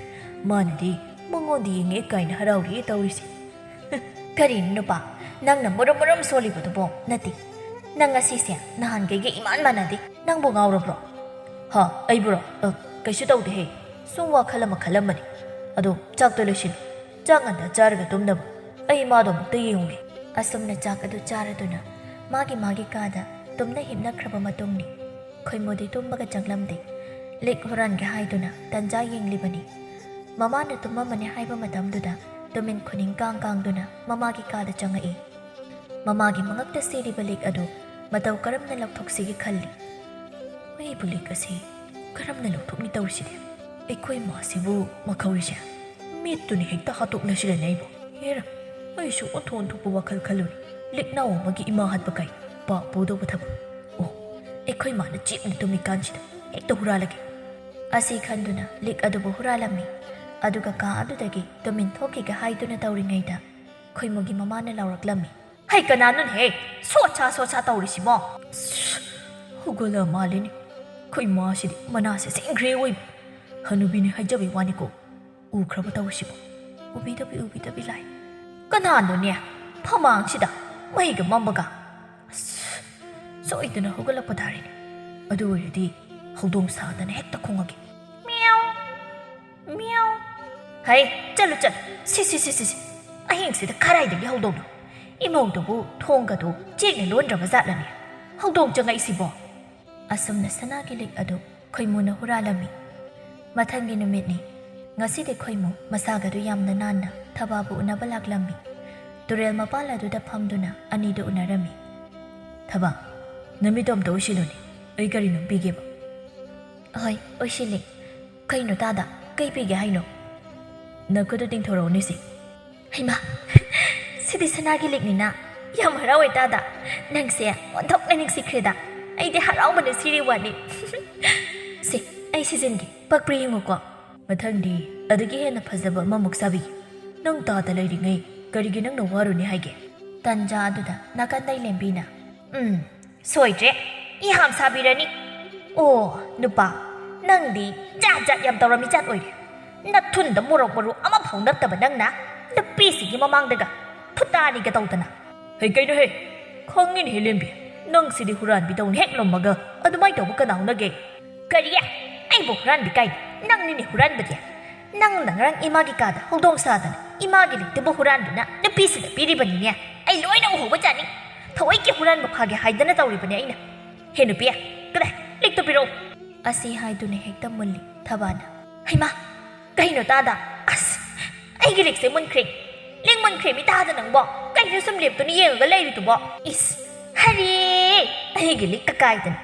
ꯃꯥꯅꯗꯤ ꯃꯉꯣꯟꯗ ꯌꯦꯡꯉꯦ ꯀꯥꯏꯅ ꯍꯔꯥꯎꯔꯤꯌꯦ ꯇꯧꯔꯤꯁꯦ꯫" "ꯀꯔꯤꯅꯣ ꯅꯨꯄꯥ, ꯅꯪꯅ ꯃꯨꯔꯨꯝ ꯃꯨꯔꯨꯝ ꯁꯣꯜꯂꯤꯕꯗꯨꯕꯣ?" "ꯅꯠꯇꯦ, ꯅꯪ ꯉꯁꯤꯁꯦ ꯅꯍꯥꯟꯈꯩꯒ ꯏꯃꯥꯟ ꯃꯥꯟꯅꯗꯦ꯫ ꯅꯪꯕꯨ ꯉꯥꯎꯔꯕ꯭ꯔꯣ?" "ꯍꯥ, ꯑꯩꯕꯨꯔꯣ? ꯑ, ꯀꯩꯁꯨ ꯇꯧꯗꯦꯍꯦ꯫ ꯁꯨꯝ ꯋꯥꯈꯜ ꯑꯃ ꯈꯜꯂꯝꯕꯅꯤ꯫ ꯑꯗꯣ ꯆꯥꯛꯇꯣ ꯂꯣꯏꯁꯤꯜꯂꯨ꯫ ꯆꯥꯛ ꯉꯟꯇꯥ ꯆꯥꯔꯒ ꯇꯨꯝꯅꯕ꯫ ꯑꯩ ꯏꯃꯥꯗꯣ ꯑꯃꯨꯛꯇ ꯌꯦꯡꯉꯨꯒꯦ꯫" ꯑꯁꯨꯝꯅ ꯆꯥꯛ ꯑꯗꯨ ꯆꯥꯔꯗꯨꯅ ꯃꯥꯒꯤ ꯃꯥꯒꯤ ꯀꯥꯗ ꯇꯨꯝꯅ ꯍꯤꯞꯅꯈ꯭ꯔꯕ ꯃꯇꯨꯡꯅꯤ꯫ ꯈꯣꯏꯃꯨꯗꯤ ꯇꯨꯝꯕꯒ ꯆꯪꯂꯝꯗꯦ꯫ ꯂꯤꯛ ꯍꯨꯔꯥꯟꯒꯦ ꯍꯥꯏꯗꯨꯅ ꯇꯟꯖꯥ ꯌꯦꯡꯂꯤꯕꯅꯤ꯫ ꯃꯃꯥꯅ ꯇꯨꯝꯃꯝꯃꯅꯤ ꯍꯥꯏꯕ ꯃꯇꯝꯗꯨꯗ ꯇꯨꯃꯤꯟ ꯈꯨꯅꯤꯡ ꯀꯥꯡ ꯀꯥꯡꯗꯨꯅ ꯃꯃꯥꯒꯤ ꯀꯥꯗ ꯆꯪꯉꯛꯏ꯫ ꯃꯃꯥꯒꯤ ꯃꯉꯛꯇ ꯁꯤꯔꯤꯕ ꯂꯤꯛ ꯑꯗꯨ ꯃꯇꯧ ꯀꯔꯝꯅ ꯂꯧꯊꯣꯛꯁꯤꯒꯦ ꯈꯜꯂꯤ꯫ "ꯑꯩꯕꯨ ꯂꯤꯛ ꯑꯁꯤ ꯀꯔꯝꯅ ꯂꯧꯊꯣꯛꯅꯤ ꯇꯧꯔꯤꯁꯤꯗꯤ? ꯑꯩꯈꯣꯏ ꯃꯥꯁꯤꯕꯨ ꯃꯈꯧꯔꯤꯁꯦ ꯃꯤꯠꯇꯨꯅ ꯍꯦꯛꯇ ꯍꯥꯠꯇꯣꯛꯂꯁꯤꯔꯅꯦ ꯑꯩꯕꯨ? ꯍꯦꯔꯥ, ꯑꯩꯁꯨ ꯑꯣꯟꯊꯣꯛ ꯑꯣꯟꯊꯣꯛꯄ ꯋꯥꯈꯜ ꯈꯜꯂꯨꯔꯦ꯫ ꯂꯤꯛꯅꯥꯎ ꯑꯃꯒꯤ ꯏꯃꯥ ꯍꯥꯠꯄ ꯀꯥꯏ ꯄꯥꯞ ꯄꯨꯗꯧꯕ ꯊꯕꯛ꯫ ꯑꯣ, ꯑꯩꯈꯣꯏ ꯃꯥꯅ ꯆꯤꯞꯅ ꯇꯨꯝꯃꯤꯀꯥꯟꯁꯤꯗ ꯍꯦꯛꯇ ꯍꯨꯔꯥꯜꯂꯒꯦ"꯫ ꯑꯁꯤ ꯈꯟꯗꯨꯅ ꯂꯤꯛ ꯑꯗꯨꯕꯨ ꯍꯨꯔꯥꯜꯂꯝꯃꯤ꯫ ꯑꯗꯨꯒ ꯀꯥ ꯑꯗꯨꯗꯒꯤ ꯇꯨꯃꯤꯟ ꯊꯣꯛꯈꯤꯒꯦ ꯍꯥꯏꯗꯨꯅ ꯇꯧꯔꯤꯉꯩꯗ ꯈꯣꯏꯃꯨꯒꯤ ꯃꯃꯥꯅ ꯂꯥꯎꯔꯛꯂꯝꯃꯤ꯫ "ꯍꯩ, ꯀꯅꯥꯅꯣꯅꯦꯍꯦ? ꯁꯣꯠ ꯁꯥ, ꯁꯣꯠ ꯁꯥ ꯇꯧꯔꯤꯁꯤꯕꯣ?" "ꯁꯁ, ꯍꯧꯒꯠꯂ ꯃꯥꯜꯂꯤꯅꯦ꯫ ꯈꯣꯏ ꯃꯥꯁꯤꯗꯤ ꯃꯅꯥꯁꯦ ꯁꯦꯡꯈ꯭ꯔꯦ ꯑꯣꯏꯕ꯫ ꯍꯅꯨꯕꯤꯅꯦ ꯍꯥꯏꯖꯕꯩ ꯋꯥꯅꯤꯀꯣ꯫ ꯎꯈ꯭ꯔꯕ ꯇꯧꯔꯤꯁꯤꯕꯣ? ꯎꯕꯤꯗꯕꯤ, ꯎꯕꯤꯗꯕꯤ ꯂꯥꯏ꯫ ꯀꯅꯥꯅꯣꯅꯦ? ꯐꯃꯥꯡꯁꯤꯗ ꯃꯩꯒ ꯃꯝꯕꯒ꯫ ꯑꯁ, ꯁꯣꯏꯗꯅ ꯍꯧꯒꯠꯂꯛꯄ ꯇꯥꯔꯦꯅꯦ꯫ ꯑꯗꯨ ꯑꯣꯏꯔꯗꯤ ꯍꯧꯗꯣꯡ ꯁꯥꯗꯅ ꯍꯦꯛꯇ ꯈꯣꯡꯉꯒꯦ꯫ ꯃꯤꯌꯥꯎ, ꯃꯤꯌꯥꯎ꯫ ꯍꯩ, ꯆꯠꯂꯨ, ꯆꯠꯂꯨ꯫ ꯁꯤ, ꯁꯤ, ꯁꯤ, ꯁꯤ, ꯁꯤ꯫ ꯑꯍꯤꯡꯁꯤꯗ ꯀꯔꯥꯏꯗꯒꯤ ꯍꯧꯗꯣꯡꯅꯣ? ꯏꯃꯧꯗꯨꯕꯨ ꯊꯣꯡꯒꯗꯨ ꯆꯦꯛꯅ ꯂꯣꯟꯗ꯭ꯔꯕ ꯖꯥꯠꯂꯅꯦ? ꯍꯧꯗꯣꯡ ꯆꯪꯉꯛꯏꯁꯤꯕꯣ? ꯑꯁꯨꯝꯅ ꯁꯅꯥꯒꯤ ꯂꯤꯛ ꯑꯗꯨ ꯈꯣꯏꯃꯨꯅ ꯍꯨꯔꯥꯜꯂꯝꯃꯤ꯫ ꯃꯊꯪꯒꯤ ꯅꯨꯃꯤꯠꯅꯤ꯫ ꯉꯁꯤꯗꯤ ꯈꯣꯏꯃꯨ ꯃꯁꯥꯒꯗꯨ ꯌꯥꯝꯅ ꯅꯥꯟꯅ ꯊꯕꯥꯕꯨ ꯎꯅꯕ ꯂꯥꯛꯂꯝꯃꯤ꯫ ꯇꯨꯔꯦꯜ ꯃꯄꯥꯜ ꯑꯗꯨꯗ ꯐꯝꯗꯨꯅ ꯑꯅꯤꯗꯨ ꯎꯅꯔꯝꯃꯤ꯫ "ꯊꯕꯥ, ꯅꯃꯤꯠꯇꯣ ꯑꯝꯇ ꯎꯏꯁꯤꯜꯂꯨꯅꯦ꯫ ꯑꯩ ꯀꯔꯤꯅꯣꯝ ꯄꯤꯒꯦꯕ?" "ꯍꯣꯏ, ꯎꯏꯁꯤꯜꯂꯤ꯫ ꯀꯩꯅꯣ ꯇꯥꯗ? ꯀꯩ ꯄꯤꯒꯦ ꯍꯥꯏꯅꯣ?" "ꯅꯈꯨꯠꯇꯨ ꯇꯤꯡꯊꯣꯔꯛꯎꯅꯦ ꯁꯤ꯫" "ꯍꯩꯃꯥ, ꯁꯤꯗꯤ ꯁꯅꯥꯒꯤ ꯂꯤꯛꯅꯤꯅ꯫ ꯌꯥꯝ ꯍꯔꯥꯎꯋꯦ ꯇꯥꯗ꯫ ꯅꯪꯁꯦ ꯑꯣꯟꯊꯣꯛꯅ ꯅꯨꯡꯁꯤꯈ꯭ꯔꯦꯗ꯫ ꯑꯩꯗꯤ ꯍꯔꯥꯎꯕꯅ ꯁꯤꯔꯦ ꯋꯥꯅꯤ꯫" "ꯁꯦ, ꯑꯩ ꯁꯤꯖꯤꯟꯒꯦ꯫ ꯄꯛꯄ꯭ꯔꯥ ꯌꯦꯡꯉꯨꯀꯣ꯫" "ꯃꯊꯪꯗꯤ ꯑꯗꯨꯒꯤ ꯍꯦꯟꯅ ꯐꯖꯕ ꯑꯃꯃꯨꯛ ꯁꯥꯕꯤꯒꯦ꯫ ꯅꯪ ꯇꯥꯗ ꯂꯩꯔꯤꯉꯩ ꯀꯔꯤꯒꯤ ꯅꯪꯅ ꯋꯥꯔꯨꯅꯤ ꯍꯥꯏꯒꯦ?" ꯇꯟꯖꯥ ꯑꯗꯨꯗ ꯅꯥꯀꯟꯗꯩ ꯂꯦꯝꯕꯤꯅ, "ꯎꯝ, ꯁꯣꯏꯗ꯭ꯔꯦ, ꯏꯍꯥꯝ ꯁꯥꯕꯤꯔꯅꯤ꯫ ꯑꯣ, ꯅꯨꯄꯥ, ꯅꯪꯗꯤ ꯖꯥꯠ ꯖꯥꯠ ꯌꯥꯝ ꯇꯧꯔꯝꯃꯤ ꯖꯥꯠ ꯑꯣꯏꯔꯦ꯫ ꯅꯊꯨꯟꯗ ꯃꯣꯔꯣꯛ ꯃꯔꯨ ꯑꯃꯐꯥꯎ ꯅꯞꯇꯕ ꯅꯪꯅ ꯅꯨꯄꯤꯁꯤꯡꯒꯤ ꯃꯃꯥꯡꯗꯒ ꯐꯨꯇꯥꯅꯤꯒ ꯇꯧꯗꯅ꯫" "ꯍꯩ, ꯀꯩꯅꯣꯍꯦ? ꯈꯪꯉꯤꯅꯦꯍꯦ, ꯂꯦꯝꯕꯤ꯫ ꯅꯪ ꯁꯤꯗꯤ ꯍꯨꯔꯥꯟꯕꯤꯗꯧꯅ ꯍꯦꯛ ꯂꯨꯝꯃꯒ ꯑꯗꯨꯃꯥꯏꯅ ꯇꯧꯕ ꯀꯅꯥ ꯍꯧꯅꯒꯦ?" "ꯀꯔꯤ? ꯑꯩꯕꯨ ꯍꯨꯔꯥꯟꯕꯤ ꯀꯥꯏꯅ? ꯅꯪꯅꯤꯅꯦ ꯍꯨꯔꯥꯟꯕꯗꯤ꯫ ꯅꯪꯅ ꯉꯔꯥꯡ ꯏꯃꯥꯒꯤ ꯀꯥꯗ ꯍꯧꯗꯣꯡ ꯁꯥꯗꯅ ꯏꯃꯥꯒꯤ ꯂꯤꯛꯇꯨꯕꯨ ꯍꯨꯔꯥꯟꯗꯨꯅ ꯅꯨꯄꯤꯁꯤꯗ ꯄꯤꯔꯤꯕꯅꯤꯅꯦ꯫ ꯑꯩ ꯂꯣꯏꯅ ꯎꯍꯧꯕꯖꯥꯠꯅꯤ꯫ ꯊꯑꯣꯏꯒꯤ ꯍꯨꯔꯥꯟꯕ ꯐꯥꯒꯦ ꯍꯥꯏꯗꯅ ꯇꯧꯔꯤꯕꯅꯦ ꯑꯩꯅ꯫ ꯍꯦ ꯅꯨꯄꯤ, ꯀꯗꯥꯏ? ꯂꯤꯛꯇꯨ ꯄꯤꯔꯛꯎ꯫" ꯑꯁꯤ ꯍꯥꯏꯗꯨꯅ ꯍꯦꯛꯇ ꯃꯨꯜꯂꯤ ꯊꯕꯥꯅ꯫ "ꯍꯩꯃꯥ, ꯀꯩꯅꯣ ꯇꯥꯗ? ꯑꯁ, ꯑꯩꯒꯤ ꯂꯤꯛꯁꯦ ꯃꯨꯟꯈ꯭ꯔꯦ꯫ ꯂꯤꯛ ꯃꯨꯟꯈ꯭ꯔꯦ ꯃꯤ ꯇꯥꯗ ꯅꯪꯕꯣ꯫ ꯀꯩꯅꯣ ꯁꯨꯝ ꯂꯦꯞꯇꯨꯅ ꯌꯦꯡꯉꯒ ꯂꯩꯔꯤꯗꯨꯕꯣ? ꯏꯁ! ꯍꯔꯦ! ꯑꯩꯒꯤ ꯂꯤꯛ ꯀꯀꯥꯏꯗꯅ꯫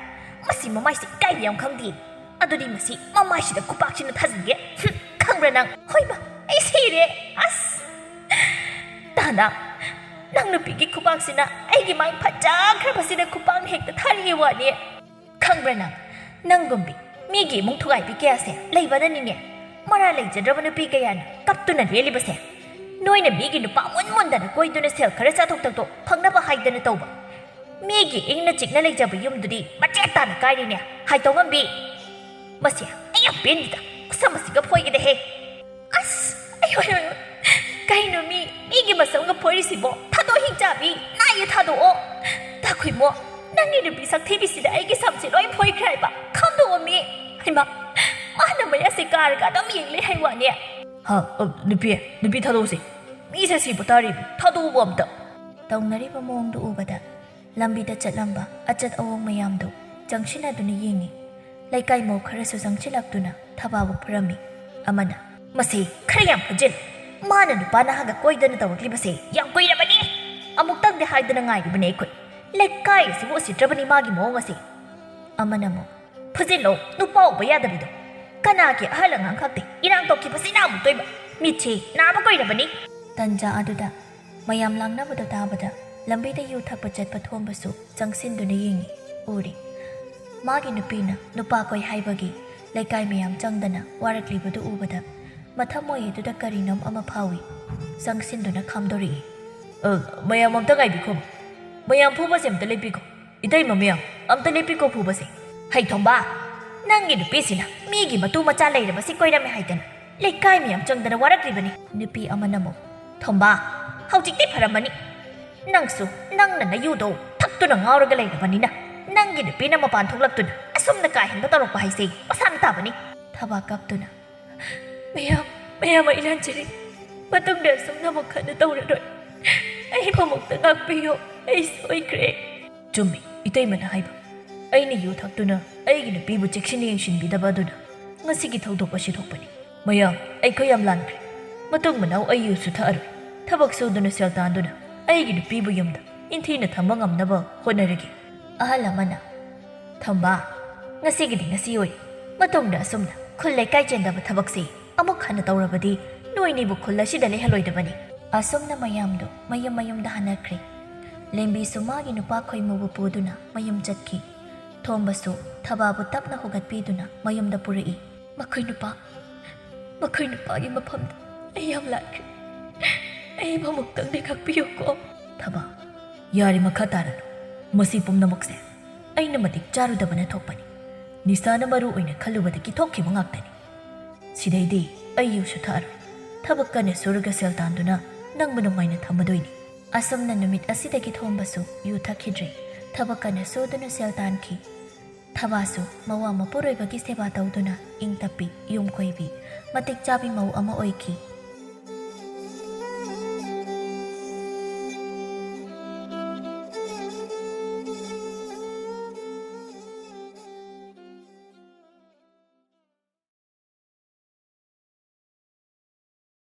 ꯃꯁꯤ ꯃꯃꯥꯏꯁꯦ ꯏꯀꯥꯏꯕ ꯌꯥꯝ ꯈꯪꯗꯦ꯫ ꯑꯗꯨꯗꯤ ꯃꯁꯤ ꯃꯃꯥꯏꯁꯤꯗ ꯈꯨꯄꯥꯛꯁꯤꯅ ꯊꯥꯖꯤꯟꯒꯦ꯫ ꯍꯨꯝ, ꯈꯪꯕ꯭ꯔꯥ ꯅꯪ? ꯍꯣꯏꯃ, ꯑꯩ ꯁꯤꯔꯦ꯫ ꯑꯁ! ꯇꯥꯅ, ꯅꯪ ꯅꯨꯄꯤꯒꯤ ꯈꯨꯄꯥꯛꯁꯤꯅ ꯑꯩꯒꯤ ꯃꯥꯏ ꯐꯖꯈ꯭ꯔꯕꯁꯤꯗ ꯈꯨꯄꯥꯛꯅ ꯍꯦꯛꯇ ꯊꯥꯔꯛꯑꯦ ꯋꯥꯅꯦ꯫ ꯈꯪꯕ꯭ꯔꯥ ꯅꯪ? ꯅꯪꯒꯨꯝꯕꯤ ꯃꯤꯒꯤ ꯏꯃꯨꯡ ꯊꯨꯒꯥꯏꯕꯤ ꯀꯌꯥꯁꯦ ꯂꯩꯕꯅꯅꯤꯅꯦ꯫ ꯃꯔꯥ ꯂꯩꯖꯗ꯭ꯔꯕ ꯅꯨꯄꯤ ꯀꯌꯥꯅ ꯀꯞꯇꯨꯅ ꯂꯦꯜꯂꯤꯕꯁꯦ꯫ ꯅꯣꯏꯅ ꯃꯤꯒꯤ ꯅꯨꯄꯥ ꯃꯨꯟ ꯃꯨꯟꯗꯅ ꯀꯣꯏꯗꯨꯅ ꯁꯦꯜ ꯈꯔ ꯆꯥꯊꯣꯛ ꯊꯛꯇꯣꯛ ꯐꯪꯅꯕ ꯍꯥꯏꯗꯅ ꯇꯧꯕ꯫ ꯃꯤꯒꯤ ꯏꯪꯅ ꯆꯤꯛꯅ ꯂꯩꯖꯕ ꯌꯨꯝꯗꯨꯗꯤ ꯃꯆꯦꯠ ꯇꯥꯅ ꯀꯥꯏꯔꯤꯅꯦ꯫ ꯍꯥꯏꯇꯧꯉꯝꯕꯤ꯫ ꯃꯁꯤ ꯑꯩ ꯌꯥꯝ ꯄꯦꯟꯗꯦꯗ꯫ ꯈꯨꯁꯝ ꯑꯁꯤꯒ ꯐꯣꯏꯒꯦꯗꯍꯦ꯫ ꯑꯁ! ꯑꯩ ꯍꯣꯏ ꯍꯣꯏ ꯍꯣꯏ꯫ ꯀꯩꯅꯣ ꯃꯤ, ꯃꯤꯒꯤ ꯃꯁꯝꯒ ꯐꯣꯏꯔꯤꯁꯤꯕꯣ? ꯊꯥꯗꯣꯛꯑꯣ ꯍꯤꯡꯆꯥꯕꯤ, ꯅꯥꯏꯌꯦ ꯊꯥꯗꯣꯛꯑꯣ꯫ ꯇꯥꯈꯨꯏꯃꯣ, ꯅꯪꯒꯤ ꯅꯨꯄꯤ ꯁꯛꯊꯤꯕꯤꯁꯤꯗ ꯑꯩꯒꯤ ꯁꯝꯁꯦ ꯂꯣꯏ ꯐꯣꯏꯈ꯭ꯔꯦ ꯍꯥꯏꯕ꯫ ꯈꯪꯗꯣꯛꯑꯣ ꯃꯤ꯫ ꯍꯩꯃꯥ, ꯃꯥꯅ ꯃꯌꯥꯁꯦ ꯀꯥꯔꯒ ꯑꯗꯨꯝ ꯌꯦꯡ ꯂꯩ ꯍꯥꯏ ꯋꯥꯅꯦ꯫ ꯍꯥ, ꯑ, ꯅꯨꯄꯤ, ꯅꯨꯄꯤ ꯊꯥꯗꯣꯛꯎꯁꯦ꯫ ꯃꯤꯁꯦ ꯁꯤꯕ ꯇꯥꯔꯤꯕꯅꯤ꯫ ꯊꯥꯗꯣꯛꯎꯕ ꯑꯝꯇ꯫ ꯇꯧꯅꯔꯤꯕ ꯃꯑꯣꯡꯗꯨ ꯎꯕꯗ ꯂꯝꯕꯤꯗ ꯆꯠꯂꯝꯕ ꯑꯆꯠ ꯑꯑꯣꯡ ꯃꯌꯥꯝꯗꯨ ꯆꯪꯁꯤꯟꯅꯗꯨꯅ ꯌꯦꯡꯉꯤ꯫ ꯂꯩꯀꯥꯏ ꯃꯧ ꯈꯔꯁꯨ ꯆꯪꯁꯤꯜꯂꯛꯇꯨꯅ ꯊꯕꯥꯕꯨ ꯐꯨꯔꯝꯃꯤ꯫ ꯑꯃꯅ, "ꯃꯁꯤ ꯈꯔ ꯌꯥꯝ ꯐꯨꯖꯤꯜꯂꯨ꯫ ꯃꯥꯅ ꯅꯨꯄꯥ ꯅꯍꯥꯒ ꯀꯣꯏꯗꯅ ꯇꯧꯔꯛꯂꯤꯕꯁꯦ ꯌꯥꯝ ꯀꯨꯏꯔꯕꯅꯤ꯫ ꯑꯃꯨꯛꯇꯪꯗꯤ ꯍꯥꯏꯗꯅ ꯉꯥꯏꯔꯤꯕꯅꯦ ꯑꯩꯈꯣꯏ꯫ ꯂꯩꯀꯥꯏ ꯑꯁꯤꯕꯨ ꯎꯁꯤꯠꯇ꯭ꯔꯕꯅꯤ ꯃꯥꯒꯤ ꯃꯑꯣꯡ ꯑꯁꯦ꯫" ꯑꯃꯅ ꯑꯃꯨꯛ, "ꯐꯨꯖꯤꯜꯂꯣ, ꯅꯨꯄꯥ ꯎꯕ ꯌꯥꯗꯕꯤꯗꯣ꯫ ꯀꯅꯥꯒꯤ ꯑꯍꯜ ꯑꯉꯥꯡ ꯈꯛꯇꯦ ꯏꯔꯥꯡ ꯇꯧꯈꯤꯕꯁꯤꯅ ꯑꯃꯨꯛꯇꯣꯏꯕ꯫ ꯃꯤꯠꯁꯤ ꯅꯥꯕ ꯀꯨꯏꯔꯕꯅꯤ꯫" ꯇꯟꯖꯥ ꯑꯗꯨꯗ ꯃꯌꯥꯝ ꯂꯥꯡꯅꯕꯗꯨ ꯇꯥꯕꯗ ꯂꯝꯕꯤꯗ ꯌꯨ ꯊꯛꯄ ꯆꯠꯄ ꯊꯣꯝꯕꯁꯨ ꯆꯪꯁꯤꯟꯗꯨꯅ ꯌꯦꯡꯉꯤ꯫ ꯎꯔꯤ꯫ ꯃꯥꯒꯤ ꯅꯨꯄꯤꯅ ꯅꯨꯄꯥ ꯀꯣꯏ ꯍꯥꯏꯕꯒꯤ ꯂꯩꯀꯥꯏ ꯃꯌꯥꯝ ꯆꯪꯗꯅ ꯋꯥꯔꯛꯂꯤꯕꯗꯨ ꯎꯕꯗ ꯃꯊꯃꯣꯏ ꯑꯗꯨꯗ ꯀꯔꯤꯅꯣꯝ ꯑꯃ ꯐꯥꯎꯏ꯫ ꯆꯪꯁꯤꯟꯗꯨꯅ ꯈꯥꯝꯗꯣꯔꯛꯏ꯫ "ꯑ, ꯃꯌꯥꯝ ꯑꯝꯇ ꯉꯥꯏꯕꯤꯈꯣ꯫ ꯃꯌꯥꯝ ꯐꯨꯕꯁꯦ ꯑꯝꯇ ꯂꯦꯞꯄꯤꯈꯣ꯫ ꯏꯇꯩꯃ ꯃꯌꯥꯝ, ꯑꯝꯇ ꯂꯦꯞꯄꯤꯈꯣ ꯐꯨꯕꯁꯦ꯫" "ꯍꯩ ꯊꯣꯝꯕ, ꯅꯪꯒꯤ ꯅꯨꯄꯤꯁꯤꯅ ꯃꯤꯒꯤ ꯃꯇꯨ ꯃꯆꯥ ꯂꯩꯔꯕꯁꯤ ꯀꯣꯏꯔꯝꯃꯦ ꯍꯥꯏꯗꯅ ꯂꯩꯀꯥꯏ ꯃꯌꯥꯝ ꯆꯪꯗꯅ ꯋꯥꯔꯛꯂꯤꯕꯅꯤ꯫" ꯅꯨꯄꯤ ꯑꯃꯅ ꯑꯃꯨꯛ, "ꯊꯣꯝꯕ, ꯍꯧꯖꯤꯛꯇꯤ ꯐꯔꯝꯃꯅꯤ꯫ ꯅꯪꯁꯨ ꯅꯪꯅ ꯅꯌꯨꯗꯣ ꯊꯛꯇꯨꯅ ꯉꯥꯎꯔꯒ ꯂꯩꯔꯕꯅꯤꯅ ꯅꯪꯒꯤ ꯅꯨꯄꯤꯅ ꯃꯄꯥꯟ ꯊꯣꯛꯂꯛꯇꯨꯅ ꯑꯁꯨꯝꯅ ꯀꯥ ꯍꯦꯟꯕ ꯇꯧꯔꯛꯄ ꯍꯥꯏꯁꯦ ꯃꯁꯥꯅ ꯇꯥꯕꯅꯤ꯫" ꯊꯕꯥꯛ ꯀꯞꯇꯨꯅ, "ꯃꯌꯥꯝ, ꯃꯌꯥꯝ ꯑꯩ ꯂꯥꯟꯖꯔꯦ꯫ ꯃꯇꯨꯡꯗ ꯑꯁꯨꯝꯅ ꯑꯃꯨꯛ ꯍꯟꯅ ꯇꯧꯔꯔꯣꯏ꯫ ꯑꯩꯕꯨ ꯑꯃꯨꯛꯇ ꯉꯥꯛꯄꯤꯌꯨ꯫ ꯑꯩ ꯁꯣꯏꯈ꯭ꯔꯦ꯫" ꯆꯨꯝꯃꯤ, ꯏꯇꯩꯃꯅ ꯍꯥꯏꯕ꯫ ꯑꯩꯅ ꯌꯨ ꯊꯛꯇꯨꯅ ꯑꯩꯒꯤ ꯅꯨꯄꯤꯕꯨ ꯆꯦꯛꯁꯤꯟꯅ ꯌꯦꯡꯁꯤꯟꯕꯤꯗꯕ ꯑꯗꯨꯅ ꯉꯁꯤꯒꯤ ꯊꯧꯗꯣꯛ ꯑꯁꯤ ꯊꯣꯛꯄꯅꯤ꯫ ꯃꯌꯥꯝ, ꯑꯩꯈꯣꯏ ꯌꯥꯝ ꯂꯥꯟꯈ꯭ꯔꯦ꯫ ꯃꯇꯨꯡ ꯃꯅꯥꯎ ꯑꯩ ꯌꯨꯁꯨ ꯊꯛꯑꯔꯣꯏ꯫ ꯊꯕꯛ ꯁꯨꯗꯨꯅ ꯁꯦꯜ ꯇꯥꯟꯗꯨꯅ ꯑꯩꯒꯤ ꯅꯨꯄꯤꯕꯨ ꯌꯨꯝꯗ ꯏꯟꯊꯤꯅ ꯊꯝꯕ ꯉꯝꯅꯕ ꯍꯣꯠꯅꯔꯒꯦ꯫ ꯑꯍꯜ ꯑꯃꯅ, "ꯊꯝꯕꯥ, ꯉꯁꯤꯒꯤꯗꯤ ꯉꯁꯤ ꯑꯣꯏꯔꯦ꯫ ꯃꯇꯨꯡꯗ ꯑꯁꯨꯝꯅ ꯈꯨꯜ ꯂꯩꯀꯥꯏ ꯆꯦꯟꯗꯕ ꯊꯕꯛꯁꯤ ꯑꯃꯨꯛ ꯍꯟꯅ ꯇꯧꯔꯕꯗꯤ ꯅꯣꯏꯅꯤꯕꯨ ꯈꯨꯜ ꯑꯁꯤꯗ ꯂꯩꯍꯜꯂꯣꯏꯗꯕꯅꯤ꯫" ꯑꯁꯨꯝꯅ ꯃꯌꯥꯝꯗꯨ ꯃꯌꯨꯝ ꯃꯌꯨꯝꯗ ꯍꯟꯅꯈ꯭ꯔꯦ꯫ ꯂꯦꯝꯕꯤꯁꯨ ꯃꯥꯒꯤ ꯅꯨꯄꯥ ꯈꯣꯏꯃꯨꯕꯨ ꯄꯨꯗꯨꯅ ꯃꯌꯨꯝ ꯆꯠꯈꯤ꯫ ꯊꯣꯝꯕꯁꯨ ꯊꯕꯥꯕꯨ ꯇꯞꯅ ꯍꯧꯒꯠꯄꯤꯗꯨꯅ ꯃꯌꯨꯝꯗ ꯄꯨꯔꯛꯏ꯫ "ꯃꯈꯣꯏ ꯅꯨꯄꯥ, ꯃꯈꯣꯏ ꯅꯨꯄꯥꯒꯤ ꯃꯐꯝꯗ ꯑꯩ ꯌꯥꯝ ꯂꯥꯟꯈ꯭ꯔꯦ꯫ ꯑꯩꯕꯨ ꯑꯃꯨꯛꯇꯪꯗꯤ ꯈꯛꯄꯤꯌꯨꯀꯣ꯫" "ꯊꯕꯥ, ꯌꯥꯔꯦ, ꯃꯈꯥ ꯇꯥꯔꯅꯨ꯫ ꯃꯁꯤ ꯄꯨꯝꯅꯃꯛꯁꯦ ꯑꯩꯅ ꯃꯇꯤꯛ ꯆꯥꯔꯨꯗꯕꯅ ꯊꯣꯛꯄꯅꯤ꯫ ꯅꯤꯁꯥꯅ ꯃꯔꯨ ꯑꯣꯏꯅ ꯈꯜꯂꯨꯕꯗꯒꯤ ꯊꯣꯛꯈꯤꯕ ꯉꯥꯛꯇꯅꯤ꯫ ꯁꯤꯗꯩꯗꯤ ꯑꯩ ꯌꯨꯁꯨ ꯊꯛꯑꯔꯣꯏ꯫ ꯊꯕꯛ ꯀꯟꯅ ꯁꯨꯔꯒ ꯁꯦꯜ ꯇꯥꯟꯗꯨꯅ ꯅꯪꯕꯨ ꯅꯨꯡꯉꯥꯏꯅ ꯊꯝꯃꯗꯣꯏꯅꯤ꯫" ꯑꯁꯨꯝꯅ ꯅꯨꯃꯤꯠ ꯑꯁꯤꯗꯒꯤ ꯊꯣꯝꯕꯁꯨ ꯌꯨ ꯊꯛꯈꯤꯗ꯭ꯔꯦ꯫ ꯊꯕꯛ ꯀꯟꯅ ꯁꯨꯗꯨꯅ ꯁꯦꯜ ꯇꯥꯟꯈꯤ꯫ ꯊꯕꯥꯁꯨ ꯃꯋꯥ ꯃꯄꯨꯔꯣꯏꯕꯒꯤ ꯁꯦꯕꯥ ꯇꯧꯗꯨꯅ ꯏꯪ ꯇꯞꯄꯤ, ꯌꯨꯝ ꯀꯣꯏꯕꯤ, ꯃꯇꯤꯛ ꯆꯥꯕꯤ ꯃꯧ ꯑꯃ ꯑꯣꯏꯈꯤ꯫